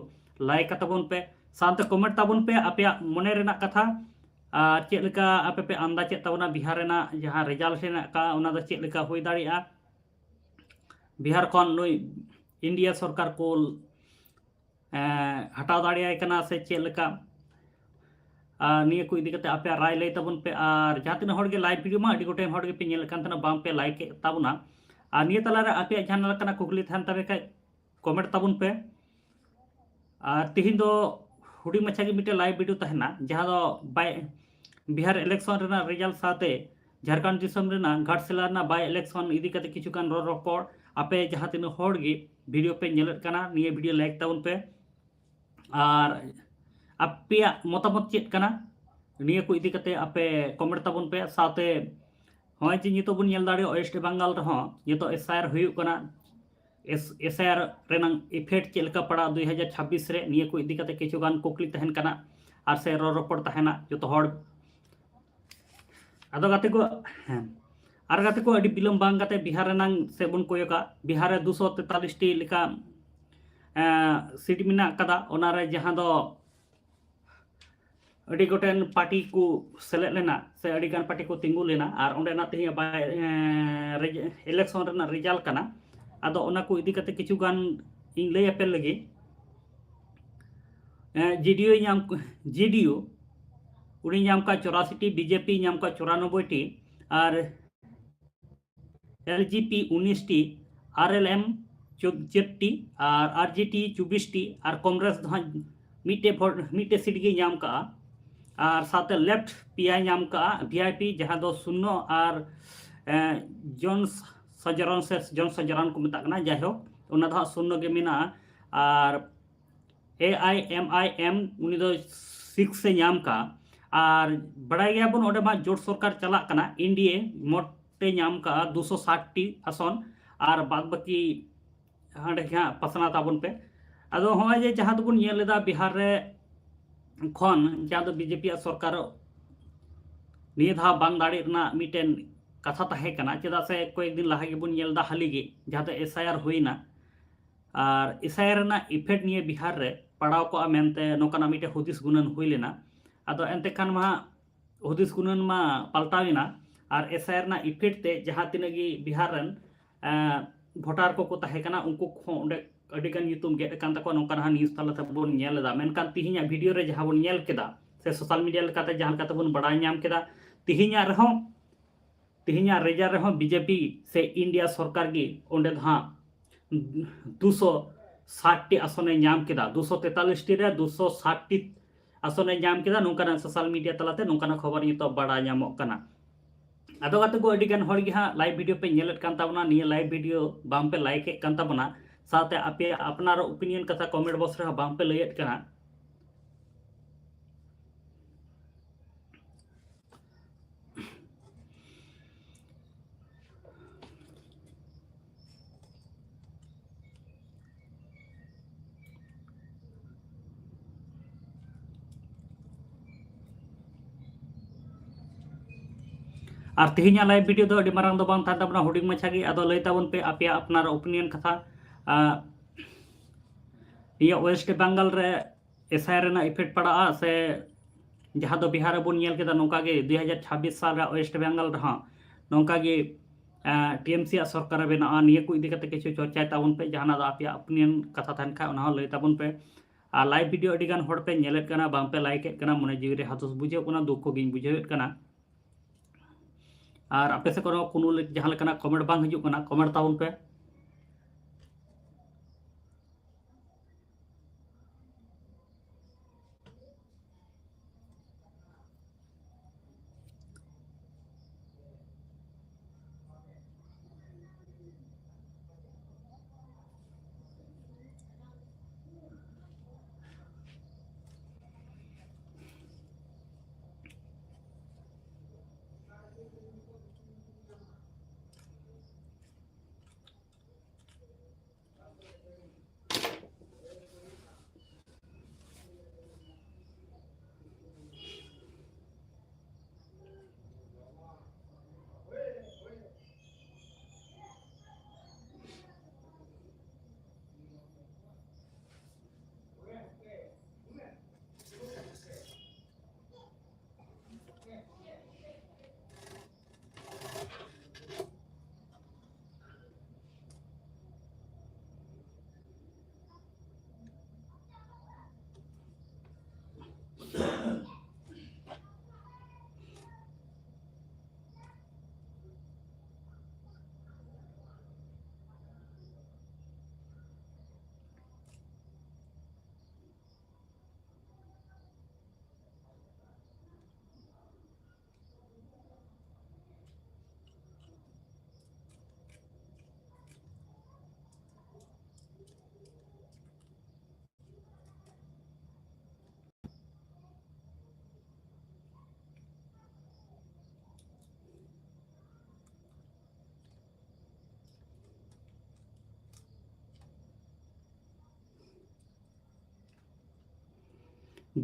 ᱞᱟᱭᱤᱠ ᱠᱟᱛᱟ ᱵᱚᱱ ᱯᱮ, ᱥᱟᱶᱛᱮ ᱠᱚᱢᱮᱱᱴ ᱛᱟᱵᱚᱱ ᱯᱮ ᱟᱯᱮᱭᱟᱜ ᱢᱚᱱᱮ ᱨᱮᱱᱟᱜ ᱠᱟᱛᱷᱟ᱾ ᱟᱨ ᱪᱮᱫ ᱞᱮᱠᱟ ᱟᱯᱮ ᱯᱮ ᱟᱱᱫᱟᱡᱮᱫ ᱛᱟᱵᱚᱱᱟ ᱵᱤᱦᱟᱨ ᱨᱮᱱᱟᱜ ᱡᱟᱦᱟᱸ ᱨᱮᱡᱟᱞᱴ ᱦᱮᱱᱟᱜ ᱟᱠᱟᱫ, ᱚᱱᱟ ᱫᱚ ᱪᱮᱫ ᱞᱮᱠᱟ ᱦᱩᱭ ᱫᱟᱲᱮᱭᱟᱜᱼᱟ? ᱵᱤᱦᱟᱨ ᱠᱷᱚᱱ ᱱᱩᱭ ᱤᱱᱰᱤᱭᱟ ᱥᱚᱨᱠᱟᱨ ᱠᱚ, ᱮᱸ, ᱦᱟᱴᱟᱣ ᱫᱟᱲᱮᱭᱟᱭ ᱠᱟᱱᱟ ᱥᱮ ᱪᱮᱫ ᱞᱮᱠᱟ? ᱟᱨ ᱱᱤᱭᱟᱹ ᱠᱚ ᱤᱫᱤ ᱠᱟᱛᱮ ᱟᱯᱮᱭᱟᱜ ᱨᱟᱭ ᱞᱟᱹᱭ ᱛᱟᱵᱚᱱ ᱯᱮ᱾ ᱟᱨ ᱡᱟᱦᱟᱸ ᱛᱤᱱᱟᱹᱜ ᱦᱚᱲ ᱜᱮ ᱞᱟᱭᱤᱵᱷ ᱵᱷᱤᱰᱤᱭᱳ ᱢᱟ ᱟᱹᱰᱤ ᱜᱚᱴᱮᱱ ᱦᱚᱲ ᱜᱮᱯᱮ ᱧᱮᱞᱮᱫ ᱠᱟᱱ ᱛᱟᱦᱮᱱᱟ, ᱵᱟᱝ ᱯᱮ ᱞᱟᱭᱤᱠ ᱮᱫ ᱛᱟᱵᱚᱱᱟ᱾ ᱟᱨ ᱱᱤᱭᱟᱹ ᱛᱟᱞᱟᱨᱮ ᱟᱯᱮᱭᱟᱜ ᱡᱟᱦᱟᱸ ᱞᱮᱠᱟᱱᱟᱜ ᱠᱩᱠᱞᱤ ᱛᱟᱦᱮᱱ ᱛᱟᱯᱮ ᱠᱷᱟᱡ ᱠᱚᱢᱮᱱᱴ ᱛᱟᱵᱚᱱ ᱯᱮ᱾ ᱟᱨ ᱛᱤᱦᱤᱧ ᱫᱚ ᱦᱩᱰᱤᱧ ᱢᱟᱪᱷᱟ ᱜᱮ ᱢᱤᱫᱴᱮᱱ ᱞᱟᱭᱤᱵᱷ ᱵᱷᱤᱰᱤᱭᱳ ᱛᱟᱦᱮᱱᱟ, ᱡᱟᱦᱟᱸ ᱫᱚ ᱵᱟᱭ, ᱵᱤᱦᱟᱨ ᱤᱞᱮᱠᱥᱚᱱ ᱨᱮᱱᱟᱜ ᱨᱮᱡᱟᱞᱴ ᱥᱟᱶᱛᱮ ᱡᱷᱟᱲᱠᱷᱚᱸᱰ ᱫᱤᱥᱚᱢ ᱨᱮᱱᱟᱜ ᱜᱷᱟᱴᱥᱤᱞᱟ ᱨᱮᱱᱟᱜ ᱵᱟᱭ ᱤᱞᱮᱠᱥᱚᱱ ᱤᱫᱤ ᱠᱟᱛᱮ ᱠᱤᱪᱷᱩ ᱜᱟᱱ ᱨᱚᱲ ᱨᱚᱯᱚᱲ᱾ ᱟᱯᱮ ᱡᱟᱦᱟᱸ ᱛᱤᱱᱟᱹᱜ ᱦᱚᱲ ᱜᱮ ᱵᱷᱤᱰᱤᱭᱳ ᱯᱮ ᱧᱮᱞᱮᱫ ᱠᱟᱱᱟ, ᱱᱤᱭᱟᱹ ᱵᱷᱤᱰᱤᱭᱳ ᱞᱟᱭᱤᱠ ᱛᱟᱵᱚᱱ ᱯᱮ᱾ ᱟᱨ ᱟᱯᱮᱭᱟᱜ ᱢᱚᱛᱟᱢᱚᱛ ᱪᱮᱫ ᱠᱟᱱᱟ, ᱱᱤᱭᱟᱹ ᱠᱚ ᱤᱫᱤ ᱠᱟᱛᱮ ᱟᱯᱮ ᱠᱚᱢᱮᱱᱴ ᱛᱟᱵᱚᱱ ᱯᱮ᱾ ᱥᱟᱶᱛᱮ ᱱᱚᱜᱼᱚᱭ ᱡᱮ ᱱᱤᱛᱚᱜ ᱵᱚᱱ ᱧᱮᱞ ᱫᱟᱲᱮᱭᱟᱜᱼᱟ, ᱳᱭᱮᱥᱴ ᱵᱮᱝᱜᱟᱞ ᱨᱮᱦᱚᱸ ᱱᱤᱛᱚᱜ ᱮᱥ ᱟᱭ ᱟᱨ ᱦᱩᱭᱩᱜ ᱠᱟᱱᱟ, ᱮᱥ, ᱮᱥ ᱟᱭ ᱟᱨ ᱨᱮᱱᱟᱜ ᱤᱯᱷᱮᱠᱴ ᱪᱮᱫ ᱞᱮᱠᱟ ᱯᱟᱲᱟᱜᱼᱟ ᱫᱩᱭ ᱦᱟᱡᱟᱨ ᱪᱷᱟᱵᱵᱤᱥ ᱨᱮ, ᱱᱤᱭᱟᱹ ᱠᱚ ᱤᱫᱤ ᱠᱟᱛᱮ ᱠᱤᱪᱷᱩ ᱜᱟᱱ ᱠᱩᱠᱞᱤ ᱛᱟᱦᱮᱱ ᱠᱟᱱᱟ ᱟᱨ ᱥᱮ ᱨᱚᱲ ᱨᱚᱯᱚᱲ ᱛᱟᱦᱮᱱᱟ ᱡᱚᱛᱚ ᱦᱚᱲ᱾ ᱟᱫᱚ ᱜᱟᱛᱮ ᱠᱚ, ᱦᱮᱸ, ᱟᱨ ᱜᱟᱛᱮ ᱠᱚ, ᱟᱹᱰᱤ ᱵᱤᱞᱚᱢ ᱵᱟᱝ ᱠᱟᱛᱮ ᱵᱤᱦᱟᱨ ᱨᱮᱱᱟᱝ ᱥᱮᱫ ᱵᱚᱱ ᱠᱚᱭᱚᱜᱟ᱾ ᱵᱤᱦᱟᱨ ᱨᱮ ᱫᱩᱥᱚ ᱛᱮᱛᱟᱞᱤᱥ ᱴᱤ ᱞᱮᱠᱟ ᱥᱤᱴ ᱢᱮᱱᱟᱜ ᱠᱟᱫᱟ, ᱚᱱᱟᱨᱮ ᱡᱟᱦᱟᱸ ᱫᱚ ᱟᱹᱰᱤ ᱜᱚᱴᱮᱱ ᱯᱟᱨᱴᱤ ᱠᱚ ᱥᱮᱞᱮᱫ ᱞᱮᱱᱟ ᱥᱮ ᱟᱹᱰᱤ ᱜᱟᱱ ᱯᱟᱨᱴᱤ ᱠᱚ ᱛᱤᱸᱜᱩ ᱞᱮᱱᱟ, ᱟᱨ ᱚᱸᱰᱮᱱᱟᱜ ᱛᱮᱦᱮᱧ ᱵᱟᱭ ᱤᱞᱮᱠᱥᱚᱱ ᱨᱮᱱᱟᱜ ᱨᱮᱡᱟᱞᱴ ᱠᱟᱱᱟ᱾ ᱟᱫᱚ ᱚᱱᱟ ᱠᱚ ᱤᱫᱤ ᱠᱟᱛᱮ ᱠᱤᱪᱷᱩ ᱜᱟᱱ ᱤᱧ ᱞᱟᱹᱭ ᱟᱯᱮ ᱞᱟᱹᱜᱤᱫ᱾ ᱡᱮᱰᱤᱭᱩ ᱧᱟᱢ ᱡᱮᱰᱤᱭᱩ ᱩᱱᱤ ᱧᱟᱢ ᱠᱟᱜ ᱪᱚᱨᱟᱥᱤ ᱴᱤ, ᱵᱤᱡᱮᱯᱤ ᱧᱟᱢ ᱠᱟᱜ ᱪᱩᱨᱟᱱᱚᱵᱵᱳᱭ ᱴᱤ, ᱟᱨ ᱮᱞᱡᱮᱯᱤ ᱩᱱᱤᱥ ᱴᱤ, ᱟᱨᱮᱞᱮᱢ ᱪᱟᱨ ᱴᱤ, ᱟᱨ ᱟᱨᱡᱮᱰᱤ ᱪᱚᱵᱵᱤᱥ ᱴᱤ, ᱟᱨ ᱠᱚᱝᱜᱨᱮᱥ ᱫᱚ ᱦᱟᱸᱜ ᱢᱤᱫᱴᱮᱡ ᱵᱷᱳᱴ, ᱢᱤᱫᱴᱮᱡ ᱥᱤᱴ ᱜᱮ ᱧᱟᱢ ᱠᱟᱜᱼᱟ᱾ ᱟᱨ ᱥᱟᱶᱛᱮ ᱞᱮᱯᱷᱴ ᱯᱮᱭᱟᱭ ᱧᱟᱢ ᱠᱟᱜᱼᱟ, ᱵᱷᱤ ᱟᱭ ᱯᱤ, ᱡᱟᱦᱟᱸ ᱫᱚ ᱥᱩᱱᱱᱚ ᱟᱨ, ᱮᱸ, ᱡᱚᱱ ᱥᱟᱡᱟᱨᱚᱱ ᱥᱮ ᱡᱚᱱ ᱥᱟᱡᱟᱨᱚᱱ ᱠᱚ ᱢᱮᱛᱟᱜ ᱠᱟᱱᱟ, ᱡᱟᱭᱦᱳᱠ, ᱚᱱᱟ ᱫᱚ ᱦᱟᱸᱜ ᱥᱩᱱᱱᱚ ᱜᱮ ᱢᱮᱱᱟᱜᱼᱟ᱾ ᱟᱨ ᱮ ᱟᱭ ᱮᱢ ᱟᱭ ᱮᱢ ᱩᱱᱤ ᱫᱚ ᱥᱤᱠᱥ ᱮ ᱧᱟᱢ ᱠᱟᱜᱼᱟ᱾ ᱟᱨ ᱵᱟᱲᱟᱭ ᱜᱮᱭᱟᱵᱚᱱ, ᱚᱸᱰᱮ ᱢᱟ ᱡᱳᱴ ᱥᱚᱨᱠᱟᱨ ᱪᱟᱞᱟᱜ ᱠᱟᱱᱟ, ᱮᱱ ᱰᱤ ᱮ ᱢᱚᱴ ᱮ ᱧᱟᱢ ᱠᱟᱜᱼᱟ ᱫᱩᱥᱚ ᱥᱟᱴ ᱴᱤ ᱟᱥᱚᱱ, ᱟᱨ ᱵᱟᱫ ᱵᱟᱹᱠᱤ ᱦᱟᱸᱰᱮ ᱜᱮ ᱦᱟᱸᱜ ᱯᱟᱥᱱᱟᱣ ᱛᱟᱵᱚᱱ ᱯᱮ᱾ ᱟᱫᱚ ᱦᱚᱸᱜᱼᱚᱭ ᱡᱮ ᱡᱟᱦᱟᱸ ᱫᱚᱵᱚᱱ ᱧᱮᱞ ᱮᱫᱟ ᱵᱤᱦᱟᱨ ᱨᱮ ᱠᱷᱚᱱ ᱡᱟᱦᱟᱸ ᱫᱚ ᱵᱤᱡᱮᱯᱤ ᱟᱜ ᱥᱚᱨᱠᱟᱨ ᱱᱤᱭᱟᱹ ᱫᱷᱟᱣ ᱵᱟᱝ ᱫᱟᱲᱮᱜ ᱨᱮᱱᱟᱜ ᱢᱤᱫᱴᱮᱱ ᱠᱟᱛᱷᱟ ᱛᱟᱦᱮᱸ ᱠᱟᱱᱟ, ᱪᱮᱫᱟᱜ ᱥᱮ ᱠᱚᱭᱮᱠ ᱫᱤᱱ ᱞᱟᱦᱟ ᱜᱮᱵᱚᱱ ᱧᱮᱞ ᱮᱫᱟ ᱦᱟᱹᱞᱤ ᱜᱮ ᱡᱟᱦᱟᱸ ᱫᱚ ᱮᱥ ᱟᱭ ᱟᱨ ᱦᱩᱭᱱᱟ, ᱟᱨ ᱮᱥ ᱟᱭ ᱟᱨ ᱨᱮᱱᱟᱜ ᱤᱯᱷᱮᱠᱴ ᱱᱤᱭᱟᱹ ᱵᱤᱦᱟᱨ ᱨᱮ ᱯᱟᱲᱟᱣ ᱠᱚᱜᱼᱟ ᱢᱮᱱᱛᱮ ᱱᱚᱝᱠᱟᱱᱟᱜ ᱢᱤᱫᱴᱮᱱ ᱦᱩᱫᱤᱥ ᱜᱩᱱᱟᱹᱱ ᱦᱩᱭ ᱞᱮᱱᱟ᱾ ᱟᱫᱚ ᱮᱱᱛᱮ ᱠᱷᱟᱱ ᱢᱟ ᱦᱩᱫᱤᱥ ᱜᱩᱱᱟᱹᱱ ᱢᱟ ᱯᱟᱞᱴᱟᱣ ᱮᱱᱟ, ᱟᱨ ᱮᱥ ᱟᱭ ᱟᱨ ᱨᱮᱱᱟᱜ ᱤᱯᱷᱮᱠᱴ ᱛᱮ ᱡᱟᱦᱟᱸ ᱛᱤᱱᱟᱹᱜ ᱜᱮ ᱵᱤᱦᱟᱨ ᱨᱮᱱ, ᱮᱸ, ᱵᱷᱳᱴᱟᱨ ᱠᱚᱠᱚ ᱛᱟᱦᱮᱸ ᱠᱟᱱᱟ, ᱩᱱᱠᱩ ᱠᱚᱦᱚᱸ ᱚᱸᱰᱮ ᱟᱹᱰᱤ ᱜᱟᱱ ᱧᱩᱛᱩᱢ ᱜᱮᱫ ᱟᱠᱟᱱ ᱛᱟᱠᱚᱣᱟ, ᱱᱚᱝᱠᱟ ᱱᱟᱦᱟᱜ ᱱᱤᱭᱩᱡᱽ ᱛᱟᱞᱟ ᱛᱮᱵᱚᱱ ᱧᱮᱞ ᱮᱫᱟ᱾ ᱢᱮᱱᱠᱷᱟᱱ ᱛᱤᱦᱤᱧᱟᱜ ᱵᱷᱤᱰᱤᱭᱳ ᱨᱮ ᱡᱟᱦᱟᱸ ᱵᱚᱱ ᱧᱮᱞ ᱠᱮᱫᱟ ᱥᱮ ᱥᱳᱥᱟᱞ ᱢᱤᱰᱤᱭᱟ ᱞᱮᱠᱟᱛᱮ ᱡᱟᱦᱟᱸ ᱞᱮᱠᱟ ᱛᱮᱵᱚᱱ ᱵᱟᱲᱟᱭ ᱧᱟᱢ ᱠᱮᱫᱟ, ᱛᱤᱦᱤᱧᱟᱜ ᱨᱮᱦᱚᱸ, ᱛᱤᱦᱤᱧᱟᱜ ᱨᱮᱡᱟᱞᱴ ᱨᱮᱦᱚᱸ ᱵᱤᱡᱮᱯᱤ ᱥᱮ ᱤᱱᱰᱤᱭᱟ ᱥᱚᱨᱠᱟᱨ ᱜᱮ ᱚᱸᱰᱮ ᱫᱚ ᱦᱟᱸᱜ ᱫᱩᱥᱚ ᱥᱟᱴ ᱴᱤ ᱟᱥᱚᱱᱮ ᱧᱟᱢ ᱠᱮᱫᱟ, ᱫᱩᱥᱚ ᱛᱮᱛᱟᱞᱤᱥ ᱴᱤ ᱨᱮ ᱫᱩᱥᱚ ᱥᱟᱴ ᱴᱤ ᱟᱥᱚᱱᱮ ᱧᱟᱢ ᱠᱮᱫᱟ, ᱱᱚᱝᱠᱟᱱᱟᱜ ᱥᱳᱥᱟᱞ ᱢᱤᱰᱤᱭᱟ ᱛᱟᱞᱟᱛᱮ ᱱᱚᱝᱠᱟᱱᱟᱜ ᱠᱷᱚᱵᱚᱨ ᱱᱤᱛᱚᱜ ᱵᱟᱲᱟᱭ ᱧᱟᱢᱚᱜ ᱠᱟᱱᱟ᱾ ᱟᱫᱚ ᱜᱟᱛᱮ ᱠᱚ, ᱟᱹᱰᱤ ᱜᱟᱱ ᱦᱚᱲ ᱜᱮ ᱦᱟᱸᱜ ᱞᱟᱭᱤᱵᱷ ᱵᱷᱤᱰᱤᱭᱳ ᱯᱮ ᱧᱮᱞᱮᱫ ᱠᱟᱱ ᱛᱟᱵᱚᱱᱟ, ᱱᱤᱭᱟᱹ ᱞᱟᱭᱤᱵᱷ ᱵᱷᱤᱰᱤᱭᱳ ᱵᱟᱝ ᱯᱮ ᱞᱟᱭᱤᱠ ᱮᱫ ᱠᱟᱱ ᱛᱟᱵᱚᱱᱟ, ᱥᱟᱶᱛᱮ ᱟᱯᱮᱭᱟᱜ ᱟᱯᱱᱟᱨ ᱳᱯᱤᱱᱤᱭᱚᱱ ᱠᱟᱛᱷᱟ ᱠᱚᱢᱮᱱᱴ ᱵᱚᱠᱥ ᱨᱮᱦᱚᱸ ᱵᱟᱝ ᱯᱮ ᱞᱟᱹᱭᱮᱫ ᱠᱟᱱᱟ᱾ ᱟᱨ ᱛᱮᱦᱮᱧᱟᱜ ᱞᱟᱭᱤᱵᱷ ᱵᱷᱤᱰᱤᱭᱳ ᱫᱚ ᱟᱹᱰᱤ ᱢᱟᱨᱟᱝ ᱫᱚ ᱵᱟᱝ ᱛᱟᱦᱮᱱ ᱛᱟᱵᱚᱱᱟ, ᱦᱩᱰᱤᱧ ᱢᱟᱪᱷᱟ ᱜᱮ᱾ ᱟᱫᱚ ᱞᱟᱹᱭ ᱛᱟᱵᱚᱱ ᱯᱮ ᱟᱯᱮᱭᱟᱜ ᱟᱯᱱᱟᱨ ᱳᱯᱤᱱᱤᱭᱚᱱ ᱠᱟᱛᱷᱟ᱾ ᱟᱸ, ᱱᱤᱭᱟᱹ ᱳᱭᱮᱥᱴ ᱵᱮᱝᱜᱚᱞ ᱨᱮ ᱮᱥᱟᱭ ᱨᱮᱱᱟᱜ ᱤᱯᱷᱮᱠᱴ ᱯᱟᱲᱟᱜᱼᱟ, ᱥᱮ ᱡᱟᱦᱟᱸ ᱫᱚ ᱵᱤᱦᱟᱨ ᱨᱮᱵᱚᱱ ᱧᱮᱞ ᱠᱮᱫᱟ, ᱱᱚᱝᱠᱟ ᱜᱮ ᱫᱩ ᱦᱟᱡᱟᱨ ᱪᱷᱟᱵᱵᱤᱥ ᱥᱟᱞ ᱨᱮ ᱳᱭᱮᱥᱴ ᱵᱮᱝᱜᱚᱞ ᱨᱮᱦᱚᱸ ᱱᱚᱝᱠᱟ ᱜᱮ ᱴᱤ ᱮᱢ ᱥᱤ ᱟᱜ ᱥᱚᱨᱠᱟᱨ ᱵᱮᱱᱟᱜᱼᱟ᱾ ᱱᱤᱭᱟᱹ ᱠᱚ ᱤᱫᱤ ᱠᱟᱛᱮ ᱠᱤᱪᱷᱩ ᱪᱚᱨᱪᱟᱭ ᱛᱟᱵᱚᱱ ᱯᱮ, ᱡᱟᱦᱟᱱᱟᱜ ᱫᱚ ᱟᱯᱮᱭᱟᱜ ᱚᱯᱤᱱᱤᱭᱚᱱ ᱠᱟᱛᱷᱟ ᱛᱟᱦᱮᱱ ᱠᱷᱟᱱ ᱚᱱᱟ ᱦᱚᱸ ᱞᱟᱹᱭ ᱛᱟᱵᱚᱱ ᱯᱮ᱾ ᱟᱨ ᱞᱟᱭᱤᱵᱷ ᱵᱷᱤᱰᱤᱭᱳ ᱟᱹᱰᱤ ᱜᱟᱱ ᱦᱚᱲ ᱯᱮ ᱧᱮᱞᱮᱫ ᱠᱟᱱᱟ, ᱵᱟᱝ ᱯᱮ ᱞᱟᱭᱤᱠ ᱮᱫ ᱠᱟᱱᱟ, ᱢᱚᱱᱮ ᱡᱤᱣᱤ ᱨᱮ ᱦᱟᱫᱚᱥ ᱵᱩᱡᱷᱟᱹᱜ ᱠᱟᱱᱟ, ᱫᱩᱠ ᱠᱚᱜᱮᱧ ᱵᱩᱡᱷᱟᱹᱣᱮᱫ ᱠᱟᱱᱟ᱾ ᱟᱨ ᱟᱯᱮ ᱥᱮᱫ ᱠᱷᱚᱱ ᱦᱚᱸ ᱠᱳᱱᱳ ᱞᱮ-, ᱡᱟᱦᱟᱸ ᱞᱮᱠᱟᱱᱟᱜ ᱠᱚᱢᱮᱱᱴ ᱵᱟᱝ ᱦᱤᱡᱩᱜ ᱠᱟᱱᱟ, ᱠᱚᱢᱮᱱᱴ ᱛᱟᱵᱚᱱ ᱯᱮ᱾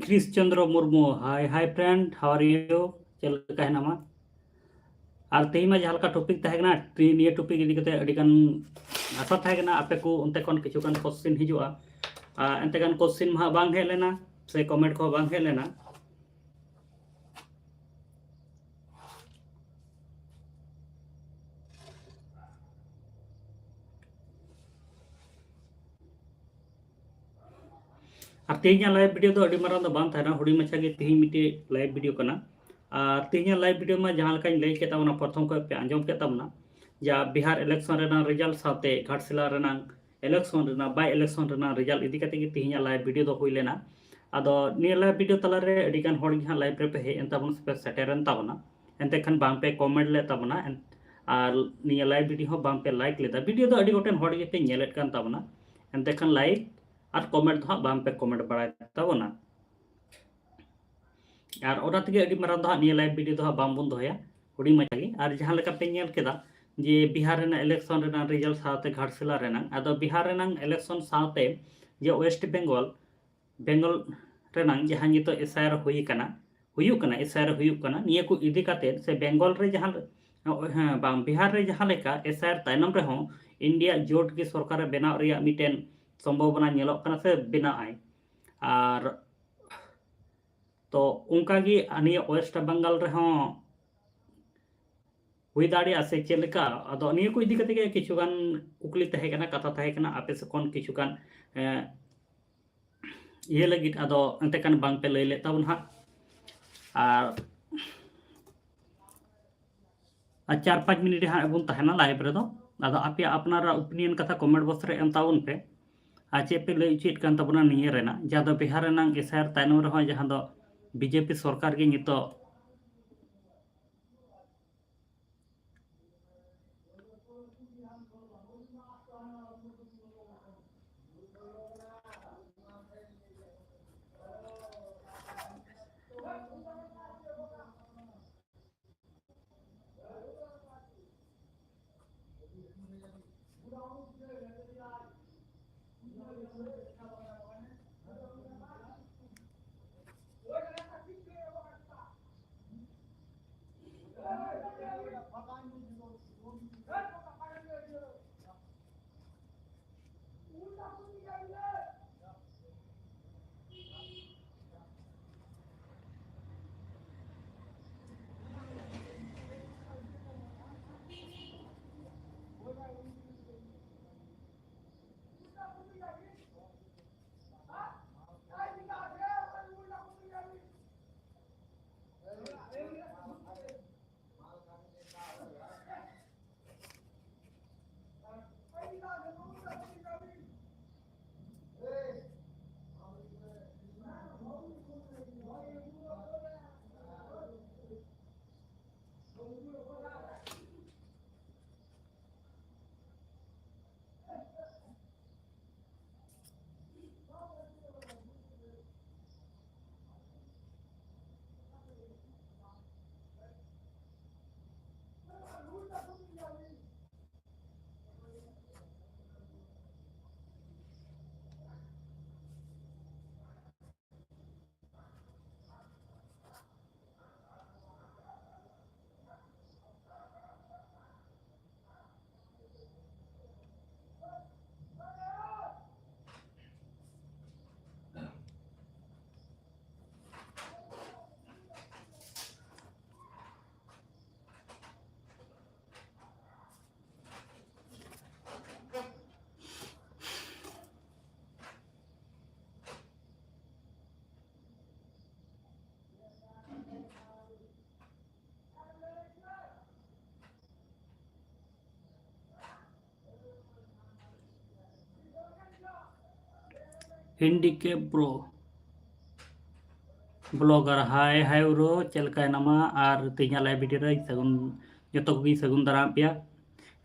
ᱜᱨᱤᱥ Chandra Murmu, hi, hi friend, how are you? ᱪᱮᱫ ᱞᱮᱠᱟ ᱦᱮᱱᱟᱢᱟ? ᱟᱨ ᱛᱮᱦᱮᱧ ᱢᱟ ᱡᱟᱦᱟᱸ ᱞᱮᱠᱟ ᱴᱚᱯᱤᱠ ᱛᱟᱦᱮᱸ ᱠᱟᱱᱟ, ᱴᱨᱤ-, ᱱᱤᱭᱟᱹ ᱴᱚᱯᱤᱠ ᱤᱫᱤ ᱠᱟᱛᱮ ᱟᱹᱰᱤ ᱜᱟᱱ ᱟᱥᱟ ᱛᱟᱦᱮᱸ ᱠᱟᱱᱟ ᱟᱯᱮ ᱠᱚ ᱚᱱᱛᱮ ᱠᱷᱚᱱ ᱠᱤᱪᱷᱩ ᱜᱟᱱ ᱠᱚᱥᱪᱮᱱ ᱦᱤᱡᱩᱜᱼᱟ᱾ ᱟᱨ ᱮᱱᱛᱮ ᱠᱷᱟᱱ question ᱢᱟ ᱦᱟᱸᱜ ᱵᱟᱝ ᱦᱮᱡ ᱞᱮᱱᱟ, ᱥᱮ comment ᱠᱚᱦᱚᱸ ᱵᱟᱝ ᱦᱮᱡ ᱞᱮᱱᱟ᱾ ᱟᱨ ᱛᱮᱦᱮᱧᱟᱜ live video ᱫᱚ ᱟᱹᱰᱤ ᱢᱟᱨᱟᱝ ᱫᱚ ᱵᱟᱝ ᱛᱟᱦᱮᱱᱟ, ᱦᱩᱰᱤᱧ ᱢᱟᱪᱷᱟ ᱜᱮ ᱛᱮᱦᱮᱧ ᱢᱤᱫᱴᱮᱡ live video ᱠᱟᱱᱟ᱾ ᱟᱨ ᱛᱮᱦᱮᱧᱟᱜ live video ᱢᱟ ᱡᱟᱦᱟᱸ ᱞᱮᱠᱟᱧ ᱞᱟᱹᱭ ᱠᱮᱫ ᱛᱟᱵᱚᱱᱟ, ᱯᱨᱚᱛᱷᱚᱢ ᱠᱷᱚᱱ ᱯᱮ ᱟᱸᱡᱚᱢ ᱠᱮᱫ ᱛᱟᱵᱚᱱᱟ, ᱡᱟ ᱵᱤᱦᱟᱨ election ᱨᱮᱱᱟᱜ result ᱥᱟᱶᱛᱮ ᱜᱷᱟᱴᱥᱤᱞᱟ ᱨᱮᱱᱟᱜ election ᱨᱮᱱᱟᱜ, by election ᱨᱮᱱᱟᱜ result ᱤᱫᱤ ᱠᱟᱛᱮ ᱜᱮ ᱛᱮᱦᱮᱧᱟᱜ live video ᱫᱚ ᱦᱩᱭ ᱞᱮᱱᱟ᱾ ᱟᱫᱚ ᱱᱤᱭᱟᱹ live video ᱛᱟᱞᱟᱨᱮ ᱟᱹᱰᱤ ᱜᱟᱱ ᱦᱚᱲ ᱜᱮ ᱦᱟᱸᱜ live ᱨᱮᱯᱮ ᱦᱮᱡ ᱮᱱ ᱛᱟᱵᱚᱱᱟ ᱥᱮᱯᱮ ᱥᱮᱴᱮᱨᱮᱱ ᱛᱟᱵᱚᱱᱟ, ᱮᱱᱛᱮ ᱠᱷᱟᱱ ᱵᱟᱝ ᱯᱮ comment ᱞᱮᱫ ᱛᱟᱵᱚᱱᱟ, ᱮᱱ-, ᱟᱨ ᱱᱤᱭᱟᱹ live video ᱦᱚᱸ ᱵᱟᱝ ᱯᱮ like ᱞᱮᱫᱟ᱾ Video ᱫᱚ ᱟᱹᱰᱤ ᱜᱚᱴᱮᱱ ᱦᱚᱲ ᱜᱮᱯᱮ ᱧᱮᱞᱮᱫ ᱠᱟᱱ ᱛᱟᱵᱚᱱᱟ, ᱮᱱᱛᱮ ᱠᱷᱟᱱ like ᱟᱨ comment ᱫᱚ ᱦᱟᱸᱜ ᱵᱟᱝ ᱯᱮ comment ᱵᱟᱲᱟᱭ ᱛᱟᱵᱚᱱᱟ᱾ ᱟᱨ ᱚᱱᱟ ᱛᱮᱜᱮ ᱟᱹᱰᱤ ᱢᱟᱨᱟᱝ ᱫᱚ ᱦᱟᱸᱜ ᱱᱤᱭᱟᱹ live video ᱫᱚ ᱦᱟᱸᱜ ᱵᱟᱝ ᱵᱚᱱ ᱫᱚᱦᱚᱭᱟ, ᱦᱩᱰᱤᱧ ᱢᱟᱪᱷᱟ ᱜᱮ᱾ ᱟᱨ ᱡᱟᱦᱟᱸ ᱞᱮᱠᱟ ᱯᱮ ᱧᱮᱞ ᱠᱮᱫᱟ ᱡᱮ ᱵᱤᱦᱟᱨ ᱨᱮᱱᱟᱜ election ᱨᱮᱱᱟᱜ result ᱥᱟᱶᱛᱮ ᱜᱷᱟᱴᱥᱤᱞᱟ ᱨᱮᱱᱟᱜ, ᱟᱫᱚ ᱵᱤᱦᱟᱨ ᱨᱮᱱᱟᱜ election ᱥᱟᱶᱛᱮ ᱡᱮ West Bengal, Bengal ᱨᱮᱱᱟᱜ ᱡᱟᱦᱟᱸ ᱱᱤᱛᱚᱜ S I R ᱦᱩᱭ ᱠᱟᱱᱟ, ᱦᱩᱭᱩᱜ ᱠᱟᱱᱟ, S I R ᱦᱩᱭᱩᱜ ᱠᱟᱱᱟ, ᱱᱤᱭᱟᱹ ᱠᱚ ᱤᱫᱤ ᱠᱟᱛᱮ ᱥᱮ ᱵᱮᱝᱜᱚᱞ ᱨᱮ ᱡᱟᱦᱟᱸ, ᱦᱮᱸ, ᱵᱟᱝ, ᱵᱤᱦᱟᱨ ᱨᱮ ᱡᱟᱦᱟᱸ ᱞᱮᱠᱟ S I R ᱛᱟᱭᱱᱚᱢ ᱨᱮᱦᱚᱸ ᱤᱱᱰᱤᱭᱟ ᱡᱳᱴ ᱜᱮ ᱥᱚᱨᱠᱟᱨᱮ ᱵᱮᱱᱟᱣ ᱨᱮᱭᱟᱜ ᱢᱤᱫᱴᱮᱱ ᱥᱚᱢᱵᱷᱚᱵᱚᱱᱟ ᱧᱮᱞᱚᱜ ᱠᱟᱱᱟ ᱥᱮ ᱵᱮᱱᱟᱜ ᱟᱭ᱾ ᱟᱨ ᱛᱚ ᱚᱱᱠᱟ ᱜᱮ ᱱᱤᱭᱟᱹ West Bengal ᱨᱮᱦᱚᱸ ᱦᱩᱭ ᱫᱟᱲᱮᱭᱟᱜᱼᱟ ᱥᱮ ᱪᱮᱫ ᱞᱮᱠᱟ? ᱟᱫᱚ ᱱᱤᱭᱟᱹ ᱠᱚ ᱤᱫᱤ ᱠᱟᱛᱮ ᱜᱮ ᱠᱤᱪᱷᱩ ᱜᱟᱱ ᱠᱩᱠᱞᱤ ᱛᱟᱦᱮᱸ ᱠᱟᱱᱟ, ᱠᱟᱛᱷᱟ ᱛᱟᱦᱮᱸ ᱠᱟᱱᱟ, ᱟᱯᱮ ᱥᱮᱫ ᱠᱷᱚᱱ ᱠᱤᱪᱷᱩ ᱜᱟᱱ, ᱮᱸ, ᱤᱭᱟᱹ ᱞᱟᱹᱜᱤᱫ, ᱟᱫᱚ ᱮᱱᱛᱮ ᱠᱷᱟᱱ ᱵᱟᱝ ᱯᱮ ᱞᱟᱹᱭ ᱞᱮᱫ ᱛᱟᱵᱚᱱ ᱦᱟᱸᱜ᱾ ᱟᱨ, ᱟᱨ ᱪᱟᱨ ᱯᱟᱸᱪ ᱢᱤᱱᱤᱴ ᱦᱟᱸᱜ ᱵᱚᱱ ᱛᱟᱦᱮᱱᱟ live ᱨᱮᱫᱚ᱾ ᱟᱫᱚ ᱟᱯᱮᱭᱟᱜ ᱟᱯᱱᱟᱨᱟᱜ opinion ᱠᱟᱛᱷᱟ comment box ᱨᱮ ᱮᱢ ᱛᱟᱵᱚᱱ ᱯᱮ᱾ ᱟᱨ ᱪᱮᱫ ᱯᱮ ᱞᱟᱹᱭ ᱦᱚᱪᱚᱭᱮᱫ ᱠᱟᱱ ᱛᱟᱵᱚᱱᱟ ᱱᱤᱭᱟᱹ ᱨᱮᱱᱟᱜ, ᱡᱟᱦᱟᱸ ᱫᱚ ᱵᱤᱦᱟᱨ ᱨᱮᱱᱟᱜ S I R ᱛᱟᱭᱱᱚᱢ ᱨᱮᱦᱚᱸ ᱡᱟᱦᱟᱸ ᱫᱚ B J P ᱥᱚᱨᱠᱟᱨ ᱜᱮ ᱱᱤᱛᱚᱜ Handicap Bro Blogger, hi hi bro, ᱪᱮᱫ ᱞᱮᱠᱟ ᱦᱮᱱᱟᱢᱟ? ᱟᱨ ᱛᱮᱦᱮᱧᱟᱜ live video ᱨᱮ ᱥᱟᱹᱜᱩᱱ, ᱡᱚᱛᱚ ᱠᱚᱜᱮᱧ ᱥᱟᱹᱜᱩᱱ ᱫᱟᱨᱟᱢ ᱯᱮᱭᱟ᱾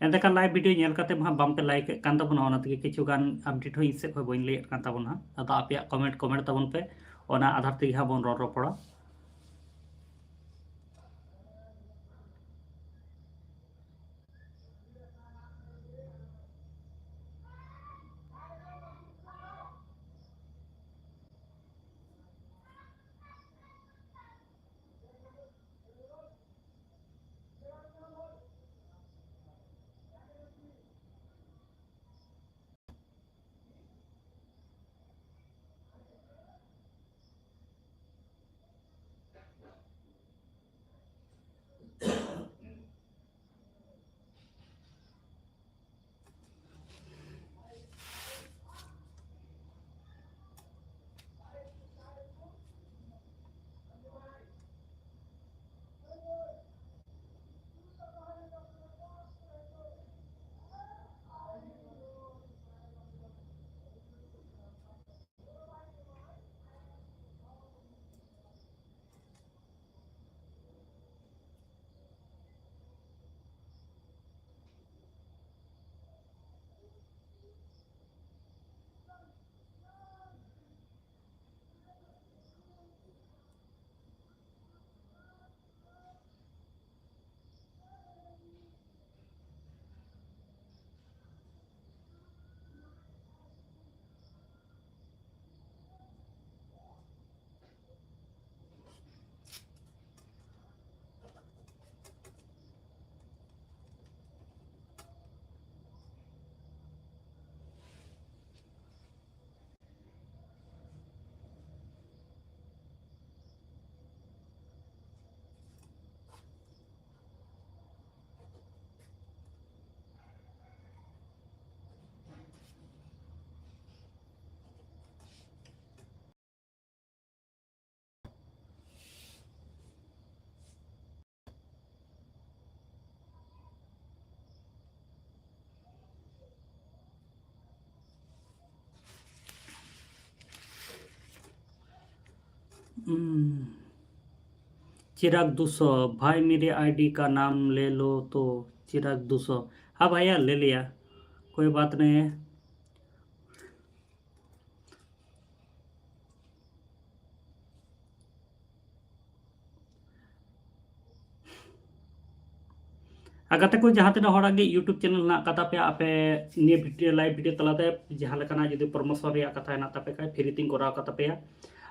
ᱮᱱᱛᱮᱠᱷᱟᱱ live video ᱧᱮᱞ ᱠᱟᱛᱮ ᱢᱟ ᱵᱟᱝ ᱯᱮ like ᱮᱫ ᱠᱟᱱ ᱛᱟᱵᱚᱱᱟ, ᱚᱱᱟ ᱛᱮᱜᱮ ᱠᱤᱪᱷᱩ ᱜᱟᱱ update ᱦᱚᱸ ᱤᱧ ᱥᱮᱫ ᱠᱷᱚᱱ ᱵᱟᱹᱧ ᱞᱟᱹᱭᱮᱫ ᱠᱟᱱ ᱛᱟᱵᱚᱱᱟ᱾ ᱟᱫᱚ ᱟᱯᱮᱭᱟᱜ comment comment ᱛᱟᱵᱚᱱ ᱯᱮ, ᱚᱱᱟ ᱟᱫᱷᱟᱨ ᱛᱮᱜᱮ ᱦᱟᱸᱜ ᱵᱚᱱ ᱨᱚᱲ ᱨᱚᱯᱚᱲᱟ᱾ हम्म। चिराग दो सौ, भाई मेरे आईडी का नाम ले लो तो। चिराग दो सौ, हाँ भैया ले लिया, कोई बात नहीं है। ᱟᱨ ᱜᱟᱛᱮ ᱠᱚ, ᱡᱟᱦᱟᱸ ᱛᱤᱱᱟᱹᱜ ᱦᱚᱲᱟᱜ ᱜᱮ YouTube channel ᱦᱮᱱᱟᱜ ᱟᱠᱟᱫ ᱛᱟᱯᱮᱭᱟ, ᱟᱯᱮ ᱱᱤᱭᱟᱹ video, live video ᱛᱟᱞᱟᱛᱮ ᱡᱟᱦᱟᱸ ᱞᱮᱠᱟᱱᱟᱜ ᱡᱩᱫᱤ promotion ᱨᱮᱭᱟᱜ ᱠᱟᱛᱷᱟ ᱦᱮᱱᱟᱜ ᱛᱟᱯᱮ ᱠᱷᱟᱡ, free ᱛᱤᱧ ᱠᱚᱨᱟᱣ ᱟᱠᱟᱫ ᱛᱟᱯᱮᱭᱟ᱾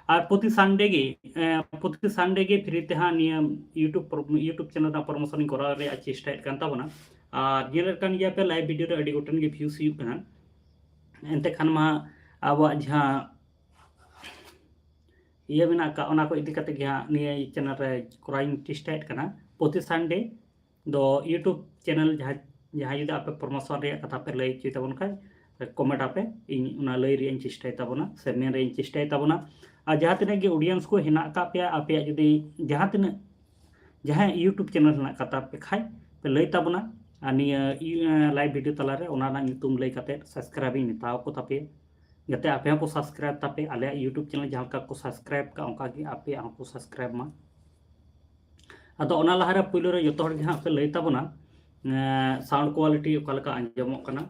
ᱟᱨ ᱯᱨᱚᱛᱤ Sunday ᱜᱮ, ᱮᱸ, ᱯᱨᱚᱛᱤ Sunday ᱜᱮ free ᱛᱮ ᱦᱟᱸᱜ ᱱᱤᱭᱟᱹ YouTube pro-, YouTube channel ᱨᱮᱱᱟᱜ promotion ᱤᱧ ᱠᱚᱨᱟᱣ ᱨᱮᱭᱟᱜ ᱪᱮᱥᱴᱟᱭᱮᱫ ᱠᱟᱱ ᱛᱟᱵᱚᱱᱟ᱾ ᱟᱨ ᱧᱮᱞᱮᱫ ᱠᱟᱱ ᱜᱮᱭᱟ ᱯᱮ, live video ᱨᱮ ᱟᱹᱰᱤ ᱜᱚᱴᱟᱝ ᱜᱮ views ᱦᱩᱭᱩᱜ ᱠᱟᱱᱟ᱾ ᱮᱱᱛᱮ ᱠᱷᱟᱱ ᱢᱟ ᱟᱵᱚᱣᱟᱜ ᱡᱟᱦᱟᱸ ᱤᱭᱟᱹ ᱢᱮᱱᱟᱜ ᱟᱠᱟᱫ, ᱚᱱᱟ ᱠᱚ ᱤᱫᱤ ᱠᱟᱛᱮ ᱜᱮ ᱦᱟᱸᱜ ᱱᱤᱭᱟᱹ channel ᱨᱮ ᱠᱚᱨᱟᱣ ᱤᱧ ᱪᱮᱥᱴᱟᱭᱮᱫ ᱠᱟᱱᱟ᱾ ᱯᱨᱚᱛᱤ Sunday ᱫᱚ YouTube channel ᱡᱟᱦᱟᱸ, ᱡᱟᱦᱟᱸᱭ ᱡᱩᱫᱤ ᱟᱯᱮ promotion ᱨᱮᱭᱟᱜ ᱠᱟᱛᱷᱟ ᱯᱮ ᱞᱟᱹᱭ ᱦᱚᱪᱚᱭ ᱛᱟᱵᱚᱱ ᱠᱷᱟᱡ, comment ᱟᱯᱮ, ᱤᱧ ᱚᱱᱟ ᱞᱟᱹᱭ ᱨᱮᱭᱟᱜ ᱤᱧ ᱪᱮᱥᱴᱟᱭ ᱛᱟᱵᱚᱱᱟ ᱥᱮ ᱢᱮᱱ ᱨᱮᱭᱟᱜ ᱤᱧ ᱪᱮᱥᱴᱟᱭ ᱛᱟᱵᱚᱱᱟ᱾ ᱟᱨ ᱡᱟᱦᱟᱸ ᱛᱤᱱᱟᱹᱜ ᱜᱮ audience ᱠᱚ ᱦᱮᱱᱟᱜ ᱟᱠᱟᱫ ᱯᱮᱭᱟ, ᱟᱯᱮᱭᱟᱜ ᱡᱩᱫᱤ ᱡᱟᱦᱟᱸ ᱛᱤᱱᱟᱹᱜ, ᱡᱟᱦᱟᱸᱭ YouTube channel ᱦᱮᱱᱟᱜ ᱟᱠᱟᱫ ᱛᱟᱯᱮ ᱠᱷᱟᱡ ᱯᱮ ᱞᱟᱹᱭ ᱛᱟᱵᱚᱱᱟ, ᱟᱨ ᱱᱤᱭᱟᱹ ᱤᱭᱟᱹ, live video ᱛᱟᱞᱟᱨᱮ ᱚᱱᱟ ᱨᱮᱱᱟᱜ ᱧᱩᱛᱩᱢ ᱞᱟᱹᱭ ᱠᱟᱛᱮ subscribe ᱤᱧ ᱢᱮᱛᱟᱣ ᱠᱚ ᱛᱟᱯᱮᱭᱟ, ᱡᱟᱛᱮ ᱟᱯᱮ ᱦᱚᱸᱠᱚ subscribe ᱛᱟᱯᱮ, ᱟᱞᱮᱭᱟᱜ YouTube channel ᱡᱟᱦᱟᱸ ᱞᱮᱠᱟ ᱠᱚ subscribe ᱠᱟᱜ, ᱚᱱᱠᱟ ᱜᱮ ᱟᱯᱮᱭᱟᱜ ᱦᱚᱸᱠᱚ subscribe ᱢᱟ᱾ ᱟᱫᱚ ᱚᱱᱟ ᱞᱟᱦᱟᱨᱮ ᱯᱳᱭᱞᱳ ᱨᱮ ᱡᱚᱛᱚ ᱦᱚᱲ ᱜᱮ ᱦᱟᱸᱜ ᱯᱮ ᱞᱟᱹᱭ ᱛᱟᱵᱚᱱᱟ, ᱮᱸ, sound quality ᱚᱠᱟ ᱞᱮᱠᱟ ᱟᱸᱡᱚᱢᱚᱜ ᱠᱟᱱᱟ᱾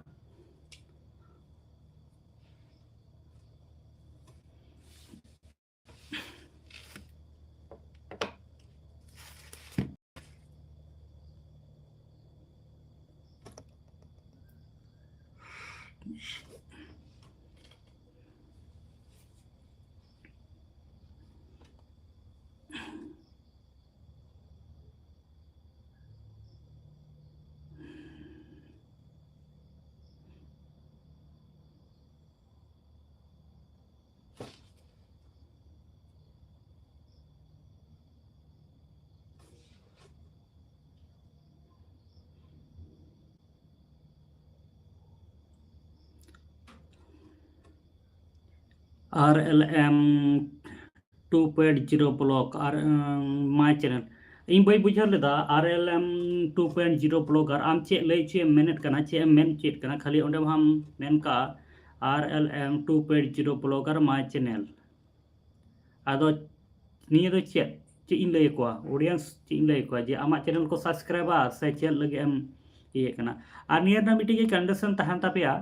R L M two point zero vlog ᱟᱨ, ᱩᱸ, my channel᱾ ᱤᱧ ᱵᱟᱹᱧ ᱵᱩᱡᱷᱟᱹᱣ ᱞᱮᱫᱟ, R L M two point zero vlogger, ᱟᱢ ᱪᱮᱫ ᱞᱟᱹᱭ ᱦᱚᱪᱚᱭᱮᱢ ᱢᱮᱱᱮᱫ ᱠᱟᱱᱟ, ᱪᱮᱫ ᱮᱢ ᱢᱮᱱ ᱦᱚᱪᱚᱭᱮᱫ ᱠᱟᱱᱟ? ᱠᱷᱟᱹᱞᱤ ᱚᱸᱰᱮ ᱢᱟᱢ ᱢᱮᱱ ᱠᱟᱜᱼᱟ, R L M two point zero vlogger my channel᱾ ᱟᱫᱚ ᱱᱤᱭᱟᱹ ᱫᱚ ᱪᱮᱫ ᱪᱮᱫ ᱤᱧ ᱞᱟᱹᱭ ᱟᱠᱚᱣᱟ, ᱚᱰᱤᱭᱮᱱᱥ ᱪᱮᱫ ᱤᱧ ᱞᱟᱹᱭ ᱟᱠᱚᱣᱟ ᱡᱮ ᱟᱢᱟᱜ ᱪᱮᱱᱮᱞ ᱠᱚ ᱥᱟᱵᱥᱠᱨᱟᱭᱵᱟ ᱥᱮ ᱪᱮᱫ ᱞᱟᱹᱜᱤᱫ ᱮᱢ ᱤᱭᱟᱹ ᱠᱟᱱᱟ? ᱟᱨ ᱱᱤᱭᱟᱹ ᱨᱮᱱᱟᱜ ᱢᱤᱫᱴᱤᱡ ᱜᱮ ᱠᱚᱱᱰᱤᱥᱚᱱ ᱛᱟᱦᱮᱱ ᱛᱟᱯᱮᱭᱟ,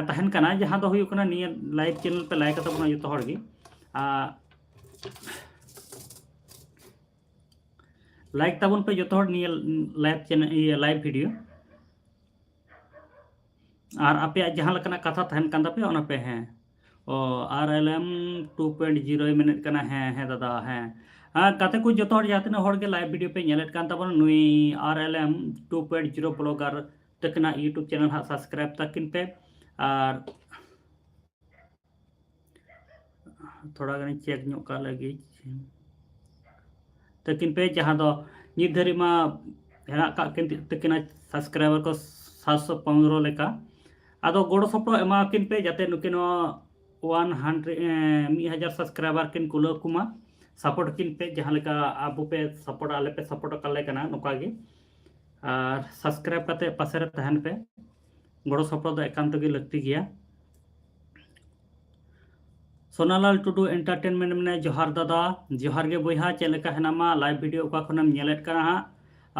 ᱛᱟᱦᱮᱱ ᱠᱟᱱᱟ, ᱡᱟᱦᱟᱸ ᱫᱚ ᱦᱩᱭᱩᱜ ᱠᱟᱱᱟ ᱱᱤᱭᱟᱹ ᱞᱟᱭᱤᱵᱷ ᱪᱮᱱᱮᱞ ᱯᱮ ᱞᱟᱭᱤᱠ ᱠᱟᱛᱟ ᱵᱚᱱᱟ ᱡᱚᱛᱚ ᱦᱚᱲ ᱜᱮ᱾ ᱟᱨ ᱞᱟᱭᱤᱠ ᱛᱟᱵᱚᱱ ᱯᱮ ᱡᱚᱛᱚ ᱦᱚᱲ ᱱᱤᱭᱟᱹ ᱞᱟᱭᱤᱵᱷ ᱪᱮᱱᱮᱞ, ᱤᱭᱟᱹ, ᱞᱟᱭᱤᱵᱷ ᱵᱷᱤᱰᱤᱭᱳ᱾ ᱟᱨ ᱟᱯᱮᱭᱟᱜ ᱡᱟᱦᱟᱸ ᱞᱮᱠᱟᱱᱟᱜ ᱠᱟᱛᱷᱟ ᱛᱟᱦᱮᱱ ᱠᱟᱱ ᱛᱟᱯᱮᱭᱟ, ᱚᱱᱟ ᱯᱮ, ᱦᱮᱸ᱾ ᱚ, ᱟᱨ ᱮᱞ ᱮᱢ ᱴᱩ ᱯᱚᱭᱮᱱᱴ ᱡᱤᱨᱳᱭ ᱢᱮᱱᱮᱫ ᱠᱟᱱᱟ, ᱦᱮᱸ, ᱦᱮᱸ ᱫᱟᱫᱟ, ᱦᱮᱸ᱾ ᱟᱨ ᱜᱟᱛᱮ ᱠᱚ ᱡᱚᱛᱚ ᱦᱚᱲ ᱡᱟᱦᱟᱸ ᱛᱤᱱᱟᱹᱜ ᱦᱚᱲ ᱜᱮ ᱞᱟᱭᱤᱵᱷ ᱵᱷᱤᱰᱤᱭᱳ ᱯᱮ ᱧᱮᱞᱮᱫ ᱠᱟᱱ ᱛᱟᱵᱚᱱᱟ, ᱱᱩᱭ R L M two point zero blogger ᱛᱟᱹᱠᱤᱱᱟᱜ YouTube ᱪᱮᱱᱮᱞ ᱦᱟᱸᱜ ᱥᱟᱵᱥᱠᱨᱟᱭᱤᱵ ᱛᱟᱹᱠᱤᱱ ᱯᱮ᱾ ᱟᱨ ᱛᱷᱚᱲᱟ ᱜᱟᱱᱤᱧ ᱪᱮᱠ ᱧᱚᱜ ᱠᱟᱜ ᱞᱟᱹᱜᱤᱫ᱾ ᱛᱟᱹᱠᱤᱱ ᱯᱮ, ᱡᱟᱦᱟᱸ ᱫᱚ ᱱᱤᱛ ᱫᱷᱟᱹᱨᱤᱡ ᱢᱟ ᱦᱮᱱᱟᱜ ᱠᱟᱜ ᱠᱤᱱ ᱛᱟᱹᱠᱤᱱᱟ ᱥᱟᱵᱥᱠᱨᱟᱭᱵᱟᱨ ᱠᱚ ᱥᱟᱛᱥᱚ ᱯᱚᱱᱨᱚ ᱞᱮᱠᱟ᱾ ᱟᱫᱚ ᱜᱚᱲᱚ ᱥᱚᱯᱚᱦᱚᱫ ᱮᱢᱟᱣᱟᱠᱤᱱ ᱯᱮ, ᱡᱟᱛᱮ ᱱᱩᱠᱤᱱ ᱦᱚᱸ ᱳᱣᱟᱱ ᱦᱟᱱᱰᱨᱮᱰ, ᱮᱸ, ᱢᱤᱫ ᱦᱟᱡᱟᱨ ᱥᱟᱵᱥᱠᱨᱟᱭᱵᱟᱨ ᱠᱤᱱ ᱠᱩᱞᱟᱹᱣ ᱠᱚᱢᱟ᱾ ᱥᱟᱯᱳᱨᱴ ᱠᱤᱱ ᱯᱮ, ᱡᱟᱦᱟᱸ ᱞᱮᱠᱟ ᱟᱵᱚ ᱯᱮ ᱥᱟᱯᱳᱨᱴ, ᱟᱞᱮ ᱯᱮ ᱥᱟᱯᱳᱨᱴ ᱟᱠᱟᱫ ᱞᱮ ᱠᱟᱱᱟ, ᱱᱚᱝᱠᱟ ᱜᱮ᱾ ᱟᱨ ᱥᱟᱵᱥᱠᱨᱟᱭᱤᱵ ᱠᱟᱛᱮ ᱯᱟᱥᱮ ᱨᱮ ᱛᱟᱦᱮᱱ ᱯᱮ᱾ ᱜᱚᱲᱚ ᱥᱚᱯᱚᱦᱚᱫ ᱫᱚ ᱮᱠᱟᱱᱛᱚ ᱜᱮ ᱞᱟᱹᱠᱛᱤ ᱜᱮᱭᱟ᱾ ᱥᱳᱱᱟᱞᱟᱞ ᱴᱩᱰᱩ ᱮᱱᱴᱟᱨᱴᱮᱱᱢᱮᱱᱴ ᱢᱮᱱᱟᱭ, ᱡᱚᱦᱟᱨ ᱫᱟᱫᱟ᱾ ᱡᱚᱦᱟᱨ ᱜᱮ ᱵᱚᱭᱦᱟ, ᱪᱮᱫ ᱞᱮᱠᱟ ᱦᱮᱱᱟᱢᱟ? ᱞᱟᱭᱤᱵᱷ ᱵᱷᱤᱰᱤᱭᱳ ᱚᱠᱟ ᱠᱷᱚᱱᱮᱢ ᱧᱮᱞᱮᱫ ᱠᱟᱱᱟ ᱦᱟᱸᱜ?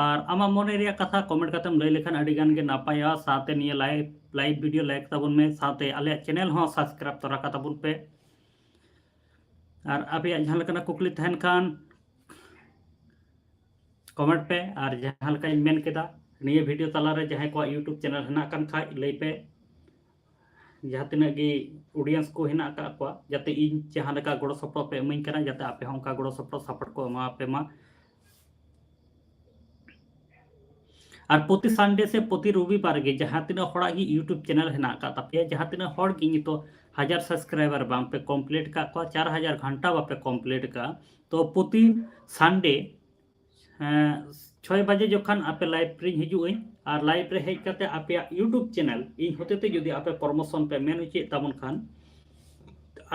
ᱟᱨ ᱟᱢᱟᱜ ᱢᱚᱱᱮ ᱨᱮᱭᱟᱜ ᱠᱟᱛᱷᱟ ᱠᱚᱢᱮᱱᱴ ᱠᱟᱛᱮᱢ ᱞᱟᱹᱭ ᱞᱮᱠᱷᱟᱱ ᱟᱹᱰᱤ ᱜᱟᱱ ᱜᱮ ᱱᱟᱯᱟᱭᱚᱜᱼᱟ᱾ ᱥᱟᱶᱛᱮ ᱱᱤᱭᱟᱹ ᱞᱟᱭᱤᱵᱷ, ᱞᱟᱭᱤᱵᱷ ᱵᱷᱤᱰᱤᱭᱳ ᱞᱟᱭᱤᱠ ᱛᱟᱵᱚᱱ ᱢᱮ, ᱥᱟᱶᱛᱮ ᱟᱞᱮᱭᱟᱜ ᱪᱮᱱᱮᱞ ᱦᱚᱸ ᱥᱟᱵᱥᱠᱨᱟᱭᱤᱵ ᱛᱚᱨᱟ ᱠᱟᱛᱟᱵᱚᱱ ᱯᱮ᱾ ᱟᱨ ᱟᱯᱮᱭᱟᱜ ᱡᱟᱦᱟᱸ ᱞᱮᱠᱟᱱᱟᱜ ᱠᱩᱠᱞᱤ ᱛᱟᱦᱮᱱ ᱠᱷᱟᱱ ᱠᱚᱢᱮᱱᱴ ᱯᱮ᱾ ᱟᱨ ᱡᱟᱦᱟᱸ ᱞᱮᱠᱟᱧ ᱢᱮᱱ ᱠᱮᱫᱟ, ᱱᱤᱭᱟᱹ ᱵᱷᱤᱰᱤᱭᱳ ᱛᱟᱞᱟᱨᱮ ᱡᱟᱦᱟᱸᱭ ᱠᱚᱣᱟᱜ YouTube ᱪᱮᱱᱮᱞ ᱦᱮᱱᱟᱜ ᱠᱟᱱ ᱠᱷᱟᱡ ᱞᱟᱹᱭ ᱯᱮ, ᱡᱟᱦᱟᱸ ᱛᱤᱱᱟᱹᱜ ᱜᱮ ᱚᱰᱤᱭᱮᱱᱥ ᱠᱚ ᱦᱮᱱᱟᱜ ᱟᱠᱟᱫ ᱠᱚᱣᱟ, ᱡᱟᱛᱮ ᱤᱧ ᱡᱟᱦᱟᱸ ᱞᱮᱠᱟ ᱜᱚᱲᱚ ᱥᱚᱯᱚᱦᱚᱫ ᱯᱮ ᱤᱢᱟᱹᱧ ᱠᱟᱱᱟ, ᱡᱟᱛᱮ ᱟᱯᱮ ᱦᱚᱸ ᱚᱱᱠᱟ ᱜᱚᱲᱚ ᱥᱚᱯᱚᱦᱚᱫ, ᱥᱟᱯᱳᱨᱴ ᱠᱚ ᱮᱢᱟ ᱯᱮ ᱢᱟ᱾ ᱟᱨ ᱯᱨᱚᱛᱤ ᱥᱟᱱᱰᱮ ᱥᱮ ᱯᱨᱚᱛᱤ ᱨᱚᱵᱤᱵᱟᱨ ᱜᱮ ᱡᱟᱦᱟᱸ ᱛᱤᱱᱟᱹᱜ ᱦᱚᱲᱟᱜ ᱜᱮ YouTube ᱪᱮᱱᱮᱞ ᱦᱮᱱᱟᱜ ᱟᱠᱟᱫ ᱛᱟᱯᱮᱭᱟ, ᱡᱟᱦᱟᱸ ᱛᱤᱱᱟᱹᱜ ᱦᱚᱲ ᱜᱮ ᱱᱤᱛᱚᱜ ᱦᱟᱡᱟᱨ ᱥᱟᱵᱥᱠᱨᱟᱭᱵᱟᱨ ᱵᱟᱝ ᱯᱮ ᱠᱚᱢᱯᱞᱤᱴ ᱟᱠᱟᱫ ᱠᱚᱣᱟ, ᱪᱟᱨ ᱦᱟᱡᱟᱨ ᱜᱷᱚᱱᱴᱟ ᱵᱟᱯᱮ ᱠᱚᱢᱯᱞᱤᱴ ᱟᱠᱟᱫᱼᱟ, ᱛᱚ ᱯᱨᱚᱛᱤ ᱥᱟᱱᱰᱮ, ᱦᱮᱸ, ᱪᱷᱚᱭ ᱵᱟᱡᱮ ᱡᱚᱠᱷᱚᱱ ᱟᱯᱮ ᱞᱟᱭᱤᱵᱷ ᱨᱮᱧ ᱦᱤᱡᱩᱜ ᱟᱹᱧ, ᱟᱨ ᱞᱟᱭᱤᱵᱷ ᱨᱮ ᱦᱮᱡ ᱠᱟᱛᱮ ᱟᱯᱮᱭᱟᱜ YouTube ᱪᱮᱱᱮᱞ ᱤᱧ ᱦᱚᱛᱮ ᱛᱮ ᱡᱩᱫᱤ ᱟᱯᱮ ᱯᱨᱚᱢᱳᱥᱚᱱ ᱯᱮ ᱢᱮᱱ ᱦᱚᱪᱚᱭᱮᱫ ᱛᱟᱵᱚᱱ ᱠᱷᱟᱱ,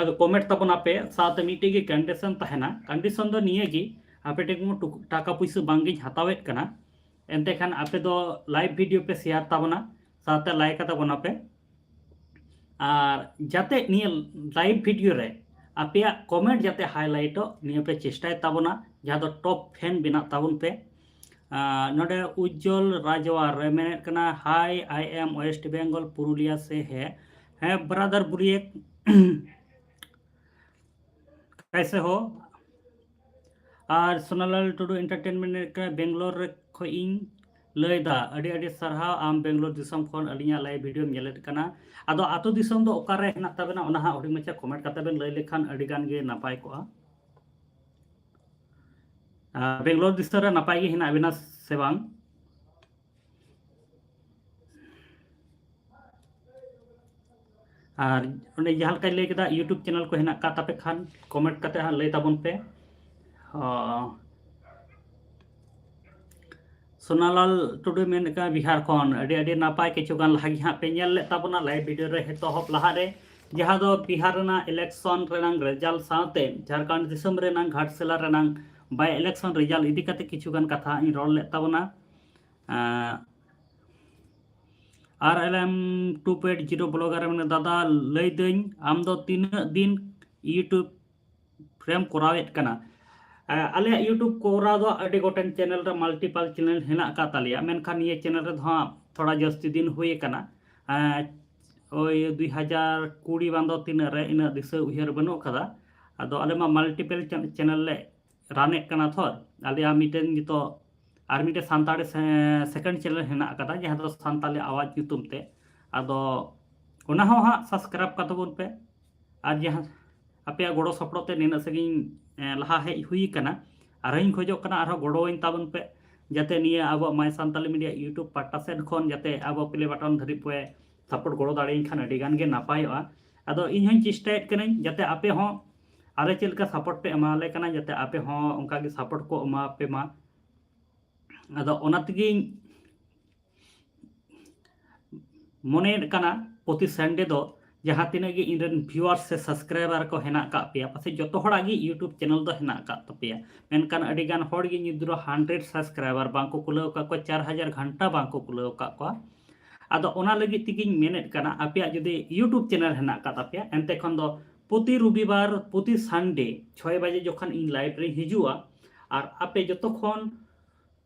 ᱟᱫᱚ ᱠᱚᱢᱮᱱᱴ ᱛᱟᱵᱚᱱ ᱟᱯᱮ, ᱥᱟᱶᱛᱮ ᱢᱤᱫᱴᱮᱡ ᱜᱮ ᱠᱚᱱᱰᱤᱥᱚᱱ ᱛᱟᱦᱮᱱᱟ᱾ ᱠᱚᱱᱰᱤᱥᱚᱱ ᱫᱚ ᱱᱤᱭᱟᱹ ᱜᱮ, ᱟᱯᱮ ᱴᱷᱮᱱ ᱠᱳᱱᱳ ᱴᱩᱠ-, ᱴᱟᱠᱟ ᱯᱩᱭᱥᱟᱹ ᱵᱟᱝ ᱜᱤᱧ ᱦᱟᱛᱟᱣᱮᱫ ᱠᱟᱱᱟ, ᱮᱱᱛᱮ ᱠᱷᱟᱱ ᱟᱯᱮ ᱫᱚ ᱞᱟᱭᱤᱵᱷ ᱵᱷᱤᱰᱤᱭᱳ ᱯᱮ ᱥᱮᱭᱟᱨ ᱛᱟᱵᱚᱱᱟ, ᱥᱟᱶᱛᱮ ᱞᱟᱭᱤᱠ ᱛᱟᱵᱚᱱᱟ ᱯᱮ᱾ ᱟᱨ ᱡᱟᱛᱮ ᱱᱤᱭᱟᱹ ᱞᱟᱭᱤᱵᱷ ᱵᱷᱤᱰᱤᱭᱳ ᱨᱮ ᱟᱯᱮᱭᱟᱜ comment ᱡᱟᱛᱮ highlightᱚᱜ, ᱱᱤᱭᱟᱹ ᱯᱮ ᱪᱮᱥᱴᱟᱭ ᱛᱟᱵᱚᱱᱟ, ᱡᱟᱦᱟᱸ ᱫᱚ top fan ᱵᱮᱱᱟᱜ ᱛᱟᱵᱚᱱ ᱯᱮ᱾ ᱟᱨ ᱱᱚᱰᱮ ᱩᱡᱡᱚᱞ ᱨᱟᱡᱣᱟᱨ ᱨᱮ ᱢᱮᱱᱮᱫ ᱠᱟᱱᱟ, "Hi, I am West Bengal, Purulia से है।" ᱦᱮᱸ brother ᱵᱩᱨᱤᱭᱮ, कैसे हो? ᱟᱨ ᱥᱳᱱᱟᱞᱟᱞ ᱴᱩᱰᱩ entertainment ᱢᱮᱱᱮᱫ ᱠᱟᱱᱟ, "ᱵᱮᱝᱜᱟᱞᱳᱨ ᱨᱮ ᱠᱷᱚᱱ ᱤᱧ ᱞᱟᱹᱭᱫᱟ, ᱟᱹᱰᱤ ᱟᱹᱰᱤ ᱥᱟᱨᱦᱟᱣ, ᱟᱢ ᱵᱮᱝᱜᱟᱞᱳᱨ ᱫᱤᱥᱚᱢ ᱠᱷᱚᱱ ᱟᱹᱞᱤᱧᱟᱜ live videoᱢ ᱧᱮᱞᱮᱫ ᱠᱟᱱᱟ᱾ ᱟᱫᱚ ᱟᱛᱳ ᱫᱤᱥᱚᱢ ᱫᱚ ᱚᱠᱟᱨᱮ ᱦᱮᱱᱟᱜ ᱛᱟᱵᱮᱱᱟ, ᱚᱱᱟ ᱦᱟᱸᱜ ᱦᱩᱰᱤᱧ ᱢᱟᱪᱷᱟ comment ᱠᱟᱛᱮ ᱵᱮᱱ ᱞᱟᱹᱭ ᱞᱮᱠᱷᱟᱱ ᱟᱹᱰᱤ ᱜᱟᱱ ᱜᱮ ᱱᱟᱯᱟᱭ ᱠᱚᱜᱼᱟ᱾ ᱟᱨ ᱵᱮᱝᱜᱟᱞᱳᱨ ᱫᱤᱥᱚᱢ ᱨᱮ ᱱᱟᱯᱟᱭ ᱜᱮ ᱦᱮᱱᱟᱜ ᱵᱮᱱᱟ ᱥᱮ ᱵᱟᱝ?" ᱟᱨ ᱚᱸᱰᱮ ᱡᱟᱦᱟᱸ ᱞᱮᱠᱟᱧ ᱞᱟᱹᱭ ᱠᱮᱫᱟ, YouTube channel ᱠᱚ ᱦᱮᱱᱟᱜ ᱟᱠᱟᱫ ᱛᱟᱯᱮ ᱠᱷᱟᱱ comment ᱠᱟᱛᱮ ᱦᱟᱸᱜ ᱞᱟᱹᱭ ᱛᱟᱵᱚᱱ ᱯᱮ᱾ ᱚ, ᱥᱳᱱᱟᱞᱟᱞ ᱴᱩᱰᱩᱭ ᱢᱮᱱ ᱠᱟᱜᱼᱟ ᱵᱤᱦᱟᱨ ᱠᱷᱚᱱ, ᱟᱹᱰᱤ ᱟᱹᱰᱤ ᱱᱟᱯᱟᱭ᱾ ᱠᱤᱪᱷᱩ ᱜᱟᱱ ᱞᱟᱦᱟ ᱜᱮ ᱦᱟᱸᱜ ᱯᱮ ᱧᱮᱞ ᱞᱮᱫ ᱛᱟᱵᱚᱱᱟ live video ᱨᱮ ᱮᱛᱚᱦᱚᱵ ᱞᱟᱦᱟ ᱨᱮ, ᱡᱟᱦᱟᱸ ᱫᱚ ᱵᱤᱦᱟᱨ ᱨᱮᱱᱟᱜ election ᱨᱮᱱᱟᱝ result ᱥᱟᱶᱛᱮ ᱡᱷᱟᱲᱠᱷᱚᱸᱰ ᱫᱤᱥᱚᱢ ᱨᱮᱱᱟᱝ ᱜᱷᱟᱴᱥᱤᱞᱟ ᱨᱮᱱᱟᱝ by election result ᱤᱫᱤ ᱠᱟᱛᱮ ᱠᱤᱪᱷᱩ ᱜᱟᱱ ᱠᱟᱛᱷᱟ ᱤᱧ ᱨᱚᱲ ᱞᱮᱫ ᱛᱟᱵᱚᱱᱟ᱾ ᱟᱨ R L M two point zero blogger ᱢᱮᱱᱟ, "ᱫᱟᱫᱟ ᱞᱟᱹᱭᱫᱟᱹᱧ, ᱟᱢ ᱫᱚ ᱛᱤᱱᱟᱹᱜ ᱫᱤᱱ YouTube ᱨᱮᱢ ᱠᱚᱨᱟᱣᱮᱫ ᱠᱟᱱᱟ?" ᱟᱞᱮᱭᱟᱜ YouTube ᱠᱚᱨᱟᱣ ᱫᱚ ᱟᱹᱰᱤ ᱜᱚᱴᱮᱱ channel ᱨᱮ, multiple channel ᱦᱮᱱᱟᱜ ᱟᱠᱟᱫ ᱛᱟᱞᱮᱭᱟ, ᱢᱮᱱᱠᱷᱟᱱ ᱱᱤᱭᱟᱹ channel ᱨᱮᱫᱚ ᱦᱟᱸᱜ ᱛᱷᱚᱲᱟ ᱡᱟᱹᱥᱛᱤ ᱫᱤᱱ ᱦᱩᱭ ᱟᱠᱟᱱᱟ᱾ ᱳᱭ ᱫᱩᱭ ᱦᱟᱡᱟᱨ ᱠᱩᱲᱤ ᱵᱟᱝ ᱫᱚ ᱛᱤᱱᱟᱹᱜ ᱨᱮ, ᱤᱱᱟᱹᱜ ᱫᱤᱥᱟᱹ ᱩᱭᱦᱟᱹᱨ ᱵᱟᱹᱱᱩᱜ ᱟᱠᱟᱫᱟ᱾ ᱟᱫᱚ ᱟᱞᱮ ᱢᱟ multiple channel ᱞᱮ runᱮᱫ ᱠᱟᱱᱟ ᱛᱷᱚᱨ᱾ ᱟᱞᱮᱭᱟᱜ ᱢᱤᱫᱴᱮᱱ ᱱᱤᱛᱚᱜ ᱟᱨ ᱢᱤᱫᱴᱮᱱ ᱥᱟᱱᱛᱟᱲᱤ second channel ᱦᱮᱱᱟᱜ ᱟᱠᱟᱫᱟ, ᱡᱟᱦᱟᱸ ᱫᱚ ᱥᱟᱱᱛᱟᱲᱤ ᱟᱣᱟᱡᱽ ᱧᱩᱛᱩᱢ ᱛᱮ᱾ ᱟᱫᱚ ᱚᱱᱟ ᱦᱚᱸ ᱦᱟᱸᱜ subscribe ᱠᱟᱛᱟ ᱵᱚᱱ ᱯᱮ᱾ ᱟᱨ ᱡᱟᱦᱟᱸ ᱟᱯᱮᱭᱟᱜ ᱜᱚᱲᱚ ᱥᱚᱯᱚᱦᱚᱫ ᱛᱮ ᱱᱤᱱᱟᱹᱜ ᱥᱟᱺᱜᱤᱧ ᱞᱟᱦᱟ ᱦᱮᱡ ᱦᱩᱭ ᱟᱠᱟᱱᱟ, ᱟᱨᱦᱚᱸᱧ ᱠᱷᱚᱡᱚᱜ ᱠᱟᱱᱟ ᱟᱨᱦᱚᱸ ᱜᱚᱲᱚᱣᱟᱹᱧ ᱛᱟᱵᱚᱱ ᱯᱮ, ᱡᱟᱛᱮ ᱱᱤᱭᱟᱹ ᱟᱵᱚᱣᱟᱜ My Santali Media YouTube ᱯᱟᱦᱴᱟ ᱥᱮᱫ ᱠᱷᱚᱱ ᱡᱟᱛᱮ ᱟᱵᱚ play button ᱫᱷᱟᱹᱨᱤᱡ ᱯᱮ support ᱜᱚᱲᱚ ᱫᱟᱲᱮᱭᱟᱹᱧ ᱠᱷᱟᱱ ᱟᱹᱰᱤ ᱜᱟᱱ ᱜᱮ ᱱᱟᱯᱟᱭᱚᱜᱼᱟ᱾ ᱟᱫᱚ ᱤᱧ ᱦᱚᱸᱧ ᱪᱮᱥᱴᱟᱭᱮᱫ ᱠᱟᱹᱱᱟᱹᱧ ᱡᱟᱛᱮ ᱟᱯᱮ ᱦᱚᱸ ᱟᱞᱮ ᱪᱮᱫ ᱞᱮᱠᱟ support ᱯᱮ ᱮᱢᱟᱞᱮ ᱠᱟᱱᱟ, ᱡᱟᱛᱮ ᱟᱯᱮ ᱦᱚᱸ ᱚᱱᱠᱟ ᱜᱮ support ᱠᱚ ᱮᱢᱟ ᱯᱮ ᱢᱟ᱾ ᱟᱫᱚ ᱚᱱᱟ ᱛᱮᱜᱮᱧ ᱢᱚᱱᱮᱭᱮᱫ ᱠᱟᱱᱟ ᱯᱨᱚᱛᱤ Sunday ᱫᱚ ᱡᱟᱦᱟᱸ ᱛᱤᱱᱟᱹᱜ ᱜᱮ ᱤᱧ ᱨᱮᱱ viewers ᱥᱮ subscriber ᱠᱚ ᱦᱮᱱᱟᱜ ᱟᱠᱟᱫ ᱯᱮᱭᱟ, ᱯᱟᱥᱮᱡ ᱡᱚᱛᱚ ᱦᱚᱲᱟᱜ ᱜᱮ YouTube channel ᱫᱚ ᱦᱮᱱᱟᱜ ᱟᱠᱟᱫ ᱛᱟᱯᱮᱭᱟ, ᱢᱮᱱᱠᱷᱟᱱ ᱟᱹᱰᱤ ᱜᱟᱱ ᱦᱚᱲ ᱜᱮ ᱱᱤᱛ ᱫᱷᱟᱹᱵᱤᱡ hundred subscriber ᱵᱟᱝ ᱠᱚ ᱠᱩᱞᱟᱹᱣ ᱟᱠᱟᱫ ᱠᱚᱣᱟ, ᱪᱟᱨ ᱦᱟᱡᱟᱨ ᱜᱷᱚᱱᱴᱟ ᱵᱟᱝ ᱠᱚ ᱠᱩᱞᱟᱹᱣ ᱟᱠᱟᱫ ᱠᱚᱣᱟ᱾ ᱟᱫᱚ ᱚᱱᱟ ᱞᱟᱹᱜᱤᱫ ᱛᱮᱜᱮᱧ ᱢᱮᱱᱮᱫ ᱠᱟᱱᱟ, ᱟᱯᱮᱭᱟᱜ ᱡᱩᱫᱤ YouTube channel ᱦᱮᱱᱟᱜ ᱟᱠᱟᱫ ᱛᱟᱯᱮᱭᱟ, ᱮᱱᱛᱮ ᱠᱷᱚᱱ ᱫᱚ ᱯᱨᱚᱛᱤ ᱨᱚᱵᱤᱵᱟᱨ, ᱯᱨᱚᱛᱤ ᱥᱟᱱᱰᱮ ᱪᱷᱚᱭ ᱵᱟᱡᱮ ᱡᱚᱠᱷᱚᱱ ᱤᱧ ᱞᱟᱭᱤᱵᱷ ᱨᱮᱧ ᱦᱤᱡᱩᱜᱼᱟ, ᱟᱨ ᱟᱯᱮ ᱡᱚᱛᱚ ᱠᱷᱚᱱ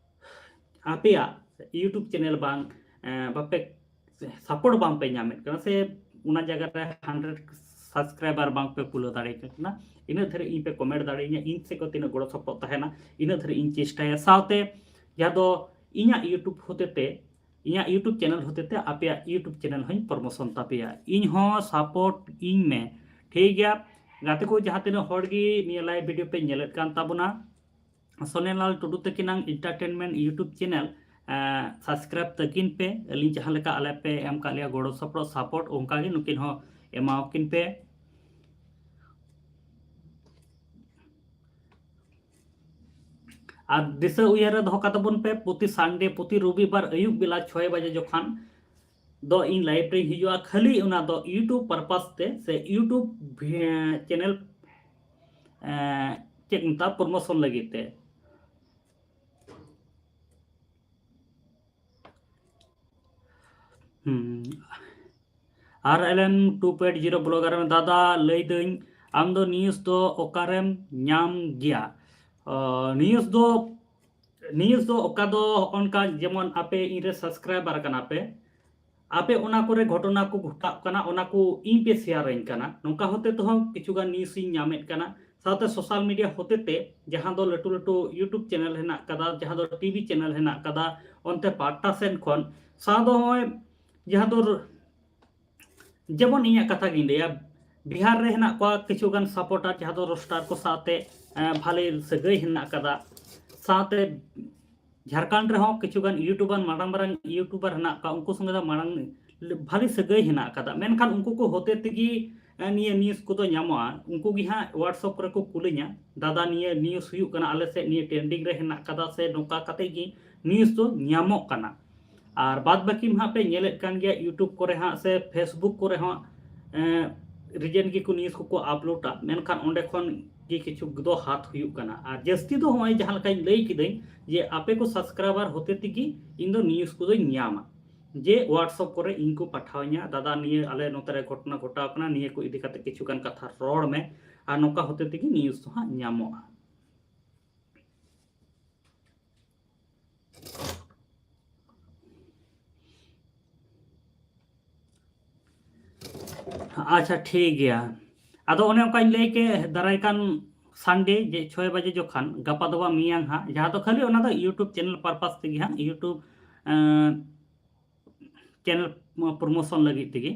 ᱟᱯᱮᱭᱟᱜ YouTube ᱪᱮᱱᱮᱞ ᱵᱟᱝ, ᱮᱸ, ᱵᱟᱯᱮ ᱥᱟᱯᱳᱨᱴ ᱵᱟᱝ ᱯᱮ ᱧᱟᱢᱮᱫ ᱠᱟᱱᱟ, ᱥᱮ ᱚᱱᱟ ᱡᱟᱭᱜᱟ ᱨᱮ ᱦᱟᱱᱰᱨᱮᱰ ᱥᱟᱵᱥᱠᱨᱟᱭᱵᱟᱨ ᱵᱟᱝ ᱯᱮ ᱯᱩᱞᱟᱹᱣ ᱫᱟᱲᱮᱭᱟᱜ ᱠᱟᱱᱟ, ᱤᱱᱟᱹᱜ ᱫᱷᱟᱹᱨᱤᱡ ᱤᱧ ᱯᱮ ᱠᱚᱢᱮᱱᱴ ᱫᱟᱲᱮᱭᱟᱹᱧᱟ, ᱤᱧ ᱥᱮᱫ ᱠᱷᱚᱱ ᱛᱤᱱᱟᱹᱜ ᱜᱚᱲᱚ ᱥᱚᱯᱚᱦᱚᱫ ᱛᱟᱦᱮᱱᱟ, ᱤᱱᱟᱹᱜ ᱫᱷᱟᱹᱨᱤᱡ ᱤᱧ ᱪᱮᱥᱴᱟᱭᱟ᱾ ᱥᱟᱶᱛᱮ ᱡᱟᱦᱟᱸ ᱫᱚ ᱤᱧᱟᱹᱜ YouTube ᱦᱚᱛᱮᱛᱮ, ᱤᱧᱟᱹᱜ YouTube ᱪᱮᱱᱮᱞ ᱦᱚᱛᱮᱛᱮ ᱟᱯᱮᱭᱟᱜ YouTube ᱪᱮᱱᱮᱞ ᱦᱚᱸᱧ ᱯᱨᱚᱢᱳᱥᱚᱱ ᱛᱟᱯᱮᱭᱟ᱾ ᱤᱧ ᱦᱚᱸ ᱥᱟᱯᱳᱨᱴ ᱤᱧ ᱢᱮ, ᱴᱷᱤᱠ ᱜᱮᱭᱟ? ᱜᱟᱛᱮ ᱠᱚ, ᱡᱟᱦᱟᱸ ᱛᱤᱱᱟᱹᱜ ᱦᱚᱲ ᱜᱮ ᱱᱤᱭᱟᱹ ᱞᱟᱭᱤᱵᱷ ᱵᱷᱤᱰᱤᱭᱳ ᱯᱮ ᱧᱮᱞᱮᱫ ᱠᱟᱱ ᱛᱟᱵᱚᱱᱟ, ᱥᱳᱱᱮᱞᱟᱞ ᱴᱩᱰᱩ ᱛᱟᱹᱠᱤᱱᱟᱝ ᱮᱱᱴᱟᱨᱴᱮᱱᱢᱮᱱᱴ YouTube ᱪᱮᱱᱮᱞ ᱥᱟᱵᱥᱠᱨᱟᱭᱤᱵ ᱛᱟᱹᱠᱤᱱ ᱯᱮ᱾ ᱟᱹᱞᱤᱧ ᱡᱟᱦᱟᱸ ᱞᱮᱠᱟ ᱟᱞᱮ ᱯᱮ ᱮᱢ ᱠᱟᱜ ᱞᱮᱭᱟ ᱜᱚᱲᱚ ᱥᱚᱯᱚᱦᱚᱫ, ᱥᱟᱯᱳᱨᱴ, ᱚᱱᱠᱟ ᱜᱮ ᱱᱩᱠᱤᱱ ᱦᱚᱸ ᱮᱢᱟᱣᱟᱠᱤᱱ ᱯᱮ᱾ ᱟᱨ ᱫᱤᱥᱟᱹ ᱩᱭᱦᱟᱹᱨ ᱨᱮ ᱫᱚᱦᱚ ᱠᱟᱛᱟ ᱵᱚᱱ ᱯᱮ, ᱯᱨᱚᱛᱤ ᱥᱟᱱᱰᱮ, ᱯᱨᱚᱛᱤ ᱨᱚᱵᱤᱵᱟᱨ ᱟᱹᱭᱩᱵ ᱵᱮᱞᱟ ᱪᱷᱚᱭ ᱵᱟᱡᱮ ᱡᱚᱠᱷᱚᱱ ᱫᱚ ᱤᱧ ᱞᱟᱭᱤᱵᱷ ᱨᱮᱧ ᱦᱤᱡᱩᱜᱼᱟ, ᱠᱷᱟᱹᱞᱤ ᱚᱱᱟ ᱫᱚ YouTube ᱯᱟᱨᱯᱟᱥ ᱛᱮ, ᱥᱮ YouTube ᱵᱷᱤ-, ᱪᱮᱱᱮᱞ, ᱮᱸ, ᱪᱮᱫ ᱢᱮᱛᱟᱜᱼᱟ, ᱯᱨᱚᱢᱳᱥᱚᱱ ᱞᱟᱹᱜᱤᱫ ᱛᱮ᱾ ᱦᱩᱸ᱾ RLM two point zero blogger ᱢᱮ, ᱫᱟᱫᱟ, ᱞᱟᱹᱭᱫᱟᱹᱧ, ᱟᱢ ᱫᱚ ᱱᱤᱭᱩᱡᱽ ᱫᱚ ᱚᱠᱟᱨᱮᱢ ᱧᱟᱢ ᱜᱮᱭᱟ? ᱚ, ᱱᱤᱭᱩᱡᱽ ᱫᱚ, ᱱᱤᱭᱩᱡᱽ ᱫᱚ ᱚᱠᱟ ᱫᱚ ᱚᱱᱠᱟ, ᱡᱮᱢᱚᱱ ᱟᱯᱮ ᱤᱧ ᱨᱮ ᱥᱟᱵᱥᱠᱨᱟᱭᱵᱟᱨ ᱠᱟᱱᱟ ᱯᱮ, ᱟᱯᱮ ᱚᱱᱟ ᱠᱚᱨᱮ ᱜᱷᱚᱴᱚᱱᱟ ᱠᱚ ᱜᱷᱚᱴᱟᱜ ᱠᱟᱱᱟ, ᱚᱱᱟ ᱠᱚ ᱤᱧ ᱯᱮ ᱥᱮᱭᱟᱨᱟᱹᱧ ᱠᱟᱱᱟ, ᱱᱚᱝᱠᱟ ᱦᱚᱛᱮ ᱛᱮᱦᱚᱸ ᱠᱤᱪᱷᱩ ᱜᱟᱱ ᱱᱤᱭᱩᱡᱽ ᱤᱧ ᱧᱟᱢᱮᱫ ᱠᱟᱱᱟ᱾ ᱥᱟᱶᱛᱮ ᱥᱳᱥᱟᱞ ᱢᱤᱰᱤᱭᱟ ᱦᱚᱛᱮ ᱛᱮ ᱡᱟᱦᱟᱸ ᱫᱚ ᱞᱟᱹᱴᱩ ᱞᱟᱹᱴᱩ YouTube ᱪᱮᱱᱮᱞ ᱦᱮᱱᱟᱜ ᱠᱟᱫᱟ, ᱡᱟᱦᱟᱸ ᱫᱚ ᱴᱤᱵᱷᱤ ᱪᱮᱱᱮᱞ ᱦᱮᱱᱟᱜ ᱠᱟᱫᱟ, ᱚᱱᱛᱮ ᱯᱟᱦᱴᱟ ᱥᱮᱱ ᱠᱷᱚᱱ, ᱥᱟᱶ ᱫᱚ ᱱᱚᱜᱼᱚᱭ ᱡᱟᱦᱟᱸ ᱫᱚ ᱡᱮᱢᱚᱱ ᱤᱧᱟᱹᱜ ᱠᱟᱛᱷᱟ ᱜᱤᱧ ᱞᱟᱹᱭᱟ, ᱵᱤᱦᱟᱨ ᱨᱮ ᱦᱮᱱᱟᱜ ᱠᱚᱣᱟ ᱠᱤᱪᱷᱩ ᱜᱟᱱ ᱥᱟᱯᱳᱨᱴᱟᱨ, ᱡᱟᱦᱟᱸ ᱫᱚ ᱨᱳᱥᱴᱟᱨ ᱠᱚ ᱥᱟᱶᱛᱮ, ᱮᱸ, ᱵᱷᱟᱞᱮ ᱥᱟᱹᱜᱟᱹᱭ ᱦᱮᱱᱟᱜ ᱠᱟᱫᱟ᱾ ᱥᱟᱶᱛᱮ ᱡᱷᱟᱲᱠᱷᱚᱸᱰ ᱨᱮᱦᱚᱸ ᱠᱤᱪᱷᱩ ᱜᱟᱱ ᱤᱭᱩᱴᱩᱵᱟᱨ, ᱢᱟᱨᱟᱝ ᱢᱟᱨᱟᱝ ᱤᱭᱩᱴᱩᱵᱟᱨ ᱦᱮᱱᱟᱜ ᱠᱚᱣᱟ, ᱩᱱᱠᱩ ᱥᱚᱸᱜᱮ ᱫᱚ ᱢᱟᱨᱟᱝ ᱵᱷᱟᱞᱮ ᱥᱟᱹᱜᱟᱹᱭ ᱦᱮᱱᱟᱜ ᱠᱟᱫᱟ᱾ ᱢᱮᱱᱠᱷᱟᱱ ᱩᱱᱠᱩ ᱠᱚ ᱦᱚᱛᱮ ᱛᱮᱜᱮ, ᱮᱸ, ᱱᱤᱭᱟᱹ ᱱᱤᱭᱩᱡᱽ ᱠᱚᱫᱚ ᱧᱟᱢᱚᱜᱼᱟ᱾ ᱩᱱᱠᱩ ᱜᱮ ᱦᱟᱸᱜ WhatsApp ᱠᱚᱨᱮ ᱠᱚ ᱠᱩᱞᱤᱧᱟ, "ᱫᱟᱫᱟ, ᱱᱤᱭᱟᱹ ᱱᱤᱭᱩᱡᱽ ᱦᱩᱭᱩᱜ ᱠᱟᱱᱟ, ᱟᱞᱮ ᱥᱮᱫ ᱱᱤᱭᱟᱹ ᱴᱨᱮᱱᱰᱤᱝ ᱨᱮ ᱦᱮᱱᱟᱜ ᱠᱟᱫᱟ", ᱥᱮ ᱱᱚᱝᱠᱟ ᱠᱟᱛᱮ ᱜᱮ ᱱᱤᱭᱩᱡᱽ ᱫᱚ ᱧᱟᱢᱚᱜ ᱠᱟᱱᱟ᱾ ᱟᱨ ᱵᱟᱫ ᱵᱟᱹᱠᱤ ᱢᱟ ᱦᱟᱸᱜ ᱯᱮ ᱧᱮᱞᱮᱫ ᱠᱟᱱ ᱜᱮᱭᱟ, YouTube ᱠᱚᱨᱮ ᱦᱟᱸᱜ ᱥᱮ Facebook ᱠᱚᱨᱮ ᱦᱚᱸ, ᱮᱸ, ᱨᱤᱡᱮᱱ ᱜᱮᱠᱚ ᱱᱤᱭᱩᱡᱽ ᱠᱚᱠᱚ ᱟᱯᱞᱳᱰᱟ, ᱢᱮᱱᱠᱷᱟᱱ ᱚᱸᱰᱮ ᱠᱷᱚᱱ ᱜᱮ ᱠᱤᱪᱷᱩ ᱫᱚ ᱦᱟᱛ ᱦᱩᱭᱩᱜ ᱠᱟᱱᱟ᱾ ᱟᱨ ᱡᱟᱹᱥᱛᱤ ᱫᱚ ᱦᱚᱸᱜᱼᱚᱭ ᱡᱟᱦᱟᱸ ᱞᱮᱠᱟᱧ ᱞᱟᱹᱭ ᱠᱤᱫᱟᱹᱧ ᱡᱮ ᱟᱯᱮ ᱠᱚ ᱥᱟᱵᱥᱠᱨᱟᱭᱵᱟᱨ ᱦᱚᱛᱮ ᱛᱮᱜᱮ ᱤᱧ ᱫᱚ ᱱᱤᱭᱩᱡᱽ ᱠᱚᱫᱚᱧ ᱧᱟᱢᱟ᱾ ᱡᱮ WhatsApp ᱠᱚᱨᱮ ᱤᱧ ᱠᱚ ᱯᱟᱴᱷᱟᱣ ᱤᱧᱟ, "ᱫᱟᱫᱟ, ᱱᱤᱭᱟᱹ ᱟᱞᱮ ᱱᱚᱛᱮ ᱨᱮ ᱜᱷᱚᱴᱚᱱᱟ ᱜᱷᱚᱴᱟᱣ ᱠᱟᱱᱟ, ᱱᱤᱭᱟᱹ ᱠᱚ ᱤᱫᱤ ᱠᱟᱛᱮ ᱠᱤᱪᱷᱩ ᱜᱟᱱ ᱠᱟᱛᱷᱟ ᱨᱚᱲ ᱢᱮ", ᱟᱨ ᱱᱚᱝᱠᱟ ᱦᱚᱛᱮ ᱛᱮᱜᱮ news ᱫᱚ ᱦᱟᱸᱜ ᱧᱟᱢᱚᱜᱼᱟ᱾ ᱟᱪᱪᱷᱟ, ᱴᱷᱤᱠ ᱜᱮᱭᱟ᱾ ᱟᱫᱚ ᱚᱱᱮ ᱚᱱᱠᱟᱧ ᱞᱟᱹᱭ ᱠᱮᱫ, ᱫᱟᱨᱟᱭ ᱠᱟᱱ Sunday ᱡᱮ ᱪᱷᱚᱭ ᱵᱟᱡᱮ ᱡᱚᱠᱷᱟᱱ, ᱜᱟᱯᱟ ᱫᱚ ᱵᱟᱝ, ᱢᱮᱭᱟᱝ ᱦᱟᱸᱜ, ᱡᱟᱦᱟᱸ ᱫᱚ ᱠᱷᱟᱹᱞᱤ ᱚᱱᱟ ᱫᱚ YouTube channel purpose ᱛᱮᱜᱮ ᱦᱟᱸᱜ, YouTube, ᱮᱸ, channel promotion ᱞᱟᱹᱜᱤᱫ ᱛᱮᱜᱮ᱾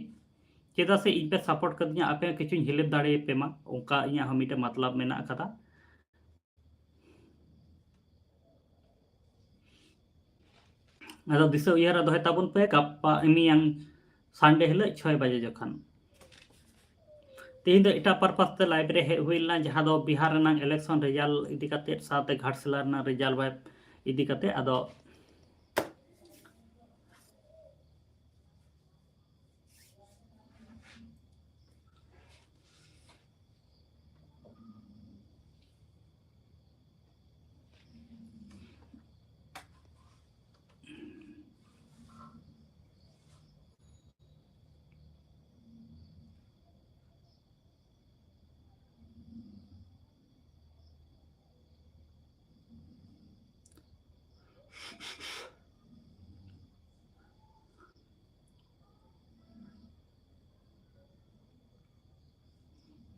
ᱪᱮᱫᱟᱜ ᱥᱮ ᱤᱧ ᱯᱮ support ᱠᱟᱫᱤᱧᱟ, ᱟᱯᱮ ᱦᱚᱸ ᱠᱤᱪᱷᱩᱧ help ᱫᱟᱲᱮᱭᱟᱯᱮ ᱢᱟ, ᱚᱱᱠᱟ ᱤᱧᱟᱹᱜ ᱦᱚᱸ ᱢᱤᱫᱴᱮᱱ ᱢᱚᱛᱞᱚᱵ ᱢᱮᱱᱟᱜ ᱟᱠᱟᱫᱟ᱾ ᱟᱫᱚ ᱫᱤᱥᱟᱹ ᱩᱭᱦᱟᱹᱨ ᱨᱮ ᱫᱚᱦᱚᱭ ᱛᱟᱵᱚᱱ ᱯᱮ, ᱜᱟᱯᱟ, ᱢᱮᱭᱟᱝ Sunday ᱦᱤᱞᱳᱜ ᱪᱷᱚᱭ ᱵᱟᱡᱮ ᱡᱚᱠᱷᱟᱱ᱾ ᱛᱮᱦᱮᱧ ᱫᱚ ᱮᱴᱟᱜ purpose ᱛᱮ live ᱨᱮ ᱦᱮᱡ ᱦᱩᱭ ᱞᱮᱱᱟ, ᱡᱟᱦᱟᱸ ᱫᱚ ᱵᱤᱦᱟᱨ ᱨᱮᱱᱟᱜ election result ᱤᱫᱤ ᱠᱟᱛᱮ, ᱥᱟᱶᱛᱮ ᱜᱷᱟᱴᱥᱤᱞᱟ ᱨᱮᱱᱟᱜ result ᱵᱟᱭ ᱤᱫᱤ ᱠᱟᱛᱮ᱾ ᱟᱫᱚ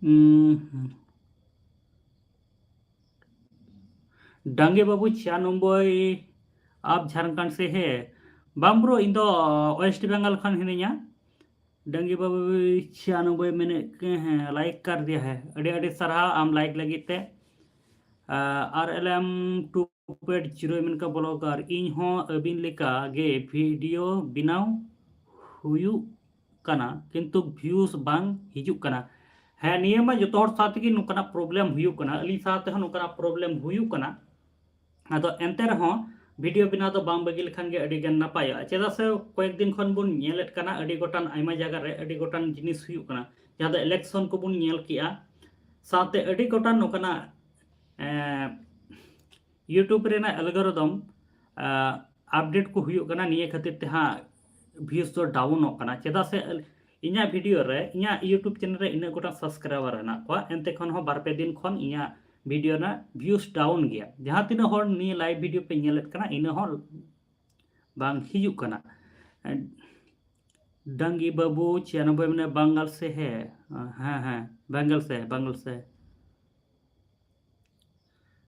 ᱦᱩᱸ, ᱦᱩᱸ᱾ ᱰᱟᱝᱜᱮ ᱵᱟᱹᱵᱩ ᱪᱷᱤᱭᱟᱱᱚᱵᱵᱳᱭ, ᱟᱯ ᱡᱷᱟᱨᱠᱷᱚᱸᱰ ᱥᱮ ᱦᱮ? ᱵᱟᱝ bro, ᱤᱧ ᱫᱚ West Bengal ᱠᱷᱚᱱ ᱦᱤᱱᱟᱹᱧᱟ᱾ ᱰᱟᱝᱜᱮ ᱵᱟᱹᱵᱩ ᱪᱷᱤᱭᱟᱱᱚᱵᱵᱳᱭ ᱢᱮᱱᱮᱫ, ᱦᱮᱸ, like ᱠᱟᱨ ᱫᱤᱭᱟ ᱦᱮ᱾ ᱟᱹᱰᱤ ᱟᱹᱰᱤ ᱥᱟᱨᱦᱟᱣ ᱟᱢ like ᱞᱟᱹᱜᱤᱫ ᱛᱮ᱾ ᱟᱨ R L M two eight zero ᱢᱮᱱᱠᱟ blogger, ᱤᱧ ᱦᱚᱸ ᱟᱹᱵᱤᱱ ᱞᱮᱠᱟ ᱜᱮ video ᱵᱮᱱᱟᱣ ᱦᱩᱭᱩᱜ ᱠᱟᱱᱟ, ᱠᱤᱱᱛᱩ views ᱵᱟᱝ ᱦᱤᱡᱩᱜ ᱠᱟᱱᱟ᱾ ᱦᱮᱸ, ᱱᱤᱭᱟᱹ ᱢᱟ ᱡᱚᱛᱚ ᱦᱚᱲ ᱥᱟᱶ ᱛᱮᱜᱮ ᱱᱚᱝᱠᱟᱱᱟᱜ problem ᱦᱩᱭᱩᱜ ᱠᱟᱱᱟ, ᱟᱹᱞᱤᱧ ᱥᱟᱶ ᱛᱮᱦᱚᱸ ᱱᱚᱝᱠᱟᱱᱟᱜ problem ᱦᱩᱭᱩᱜ ᱠᱟᱱᱟ᱾ ᱟᱫᱚ ᱮᱱᱛᱮ ᱨᱮᱦᱚᱸ video ᱵᱮᱱᱟᱣ ᱫᱚ ᱵᱟᱝ ᱵᱟᱹᱜᱤ ᱞᱮᱠᱷᱟᱱ ᱜᱮ ᱟᱹᱰᱤ ᱜᱟᱱ ᱱᱟᱯᱟᱭᱚᱜᱼᱟ᱾ ᱪᱮᱫᱟᱜ ᱥᱮ ᱠᱚᱭᱮᱠ ᱫᱤᱱ ᱠᱷᱚᱱ ᱵᱚᱱ ᱧᱮᱞᱮᱫ ᱠᱟᱱᱟ, ᱟᱹᱰᱤ ᱜᱚᱴᱟᱝ, ᱟᱭᱢᱟ ᱡᱟᱭᱜᱟ ᱨᱮ ᱟᱹᱰᱤ ᱜᱚᱴᱟᱝ ᱡᱤᱱᱤᱥ ᱦᱩᱭᱩᱜ ᱠᱟᱱᱟ, ᱡᱟᱦᱟᱸ ᱫᱚ election ᱠᱚᱵᱚᱱ ᱧᱮᱞ ᱠᱮᱜᱼᱟ, ᱥᱟᱶᱛᱮ ᱟᱹᱰᱤ ᱜᱚᱴᱟᱝ ᱱᱚᱝᱠᱟᱱᱟᱜ, ᱮᱸ, YouTube ᱨᱮᱱᱟᱜ algorithm, ᱮᱸ, update ᱠᱚ ᱦᱩᱭᱩᱜ ᱠᱟᱱᱟ᱾ ᱱᱤᱭᱟᱹ ᱠᱷᱟᱹᱛᱤᱨ ᱛᱮ ᱦᱟᱸᱜ views ᱫᱚ ᱰᱟᱣᱩᱱᱚᱜ ᱠᱟᱱᱟ᱾ ᱪᱮᱫᱟᱜ ᱥᱮ ᱤᱧᱟᱹᱜ ᱵᱷᱤᱰᱤᱭᱳ ᱨᱮ, ᱤᱧᱟᱹᱜ YouTube ᱪᱮᱱᱮᱞ ᱨᱮ ᱤᱱᱟᱹᱜ ᱜᱚᱴᱟᱝ ᱥᱟᱵᱥᱠᱨᱟᱭᱵᱟᱨ ᱦᱮᱱᱟᱜ ᱠᱚᱣᱟ, ᱮᱱᱛᱮ ᱠᱷᱚᱱ ᱦᱚᱸ ᱵᱟᱨ ᱯᱮ ᱫᱤᱱ ᱠᱷᱚᱱ ᱤᱧᱟᱹᱜ ᱵᱷᱤᱰᱤᱭᱳ ᱨᱮᱱᱟᱜ ᱵᱷᱤᱭᱩᱥ ᱰᱟᱣᱩᱱ ᱜᱮᱭᱟ᱾ ᱡᱟᱦᱟᱸ ᱛᱤᱱᱟᱹᱜ ᱦᱚᱲ ᱱᱤᱭᱟᱹ ᱞᱟᱭᱤᱵᱷ ᱵᱷᱤᱰᱤᱭᱳ ᱯᱮ ᱧᱮᱞᱮᱫ ᱠᱟᱱᱟ, ᱤᱱᱟᱹ ᱦᱚᱸ ᱵᱟᱝ ᱦᱤᱡᱩᱜ ᱠᱟᱱᱟ᱾ ᱰᱟᱝᱜᱤ ᱵᱟᱹᱵᱩ ᱪᱷᱤᱭᱟᱱᱚᱵᱵᱳᱭ ᱢᱮᱱᱟ, ᱵᱟᱝᱜᱟᱞ ᱥᱮ ᱦᱮ? ᱦᱮᱸ, ᱦᱮᱸ, ᱵᱟᱝᱜᱟᱞ ᱥᱮ, ᱵᱟᱝᱜᱟᱞ ᱥᱮ᱾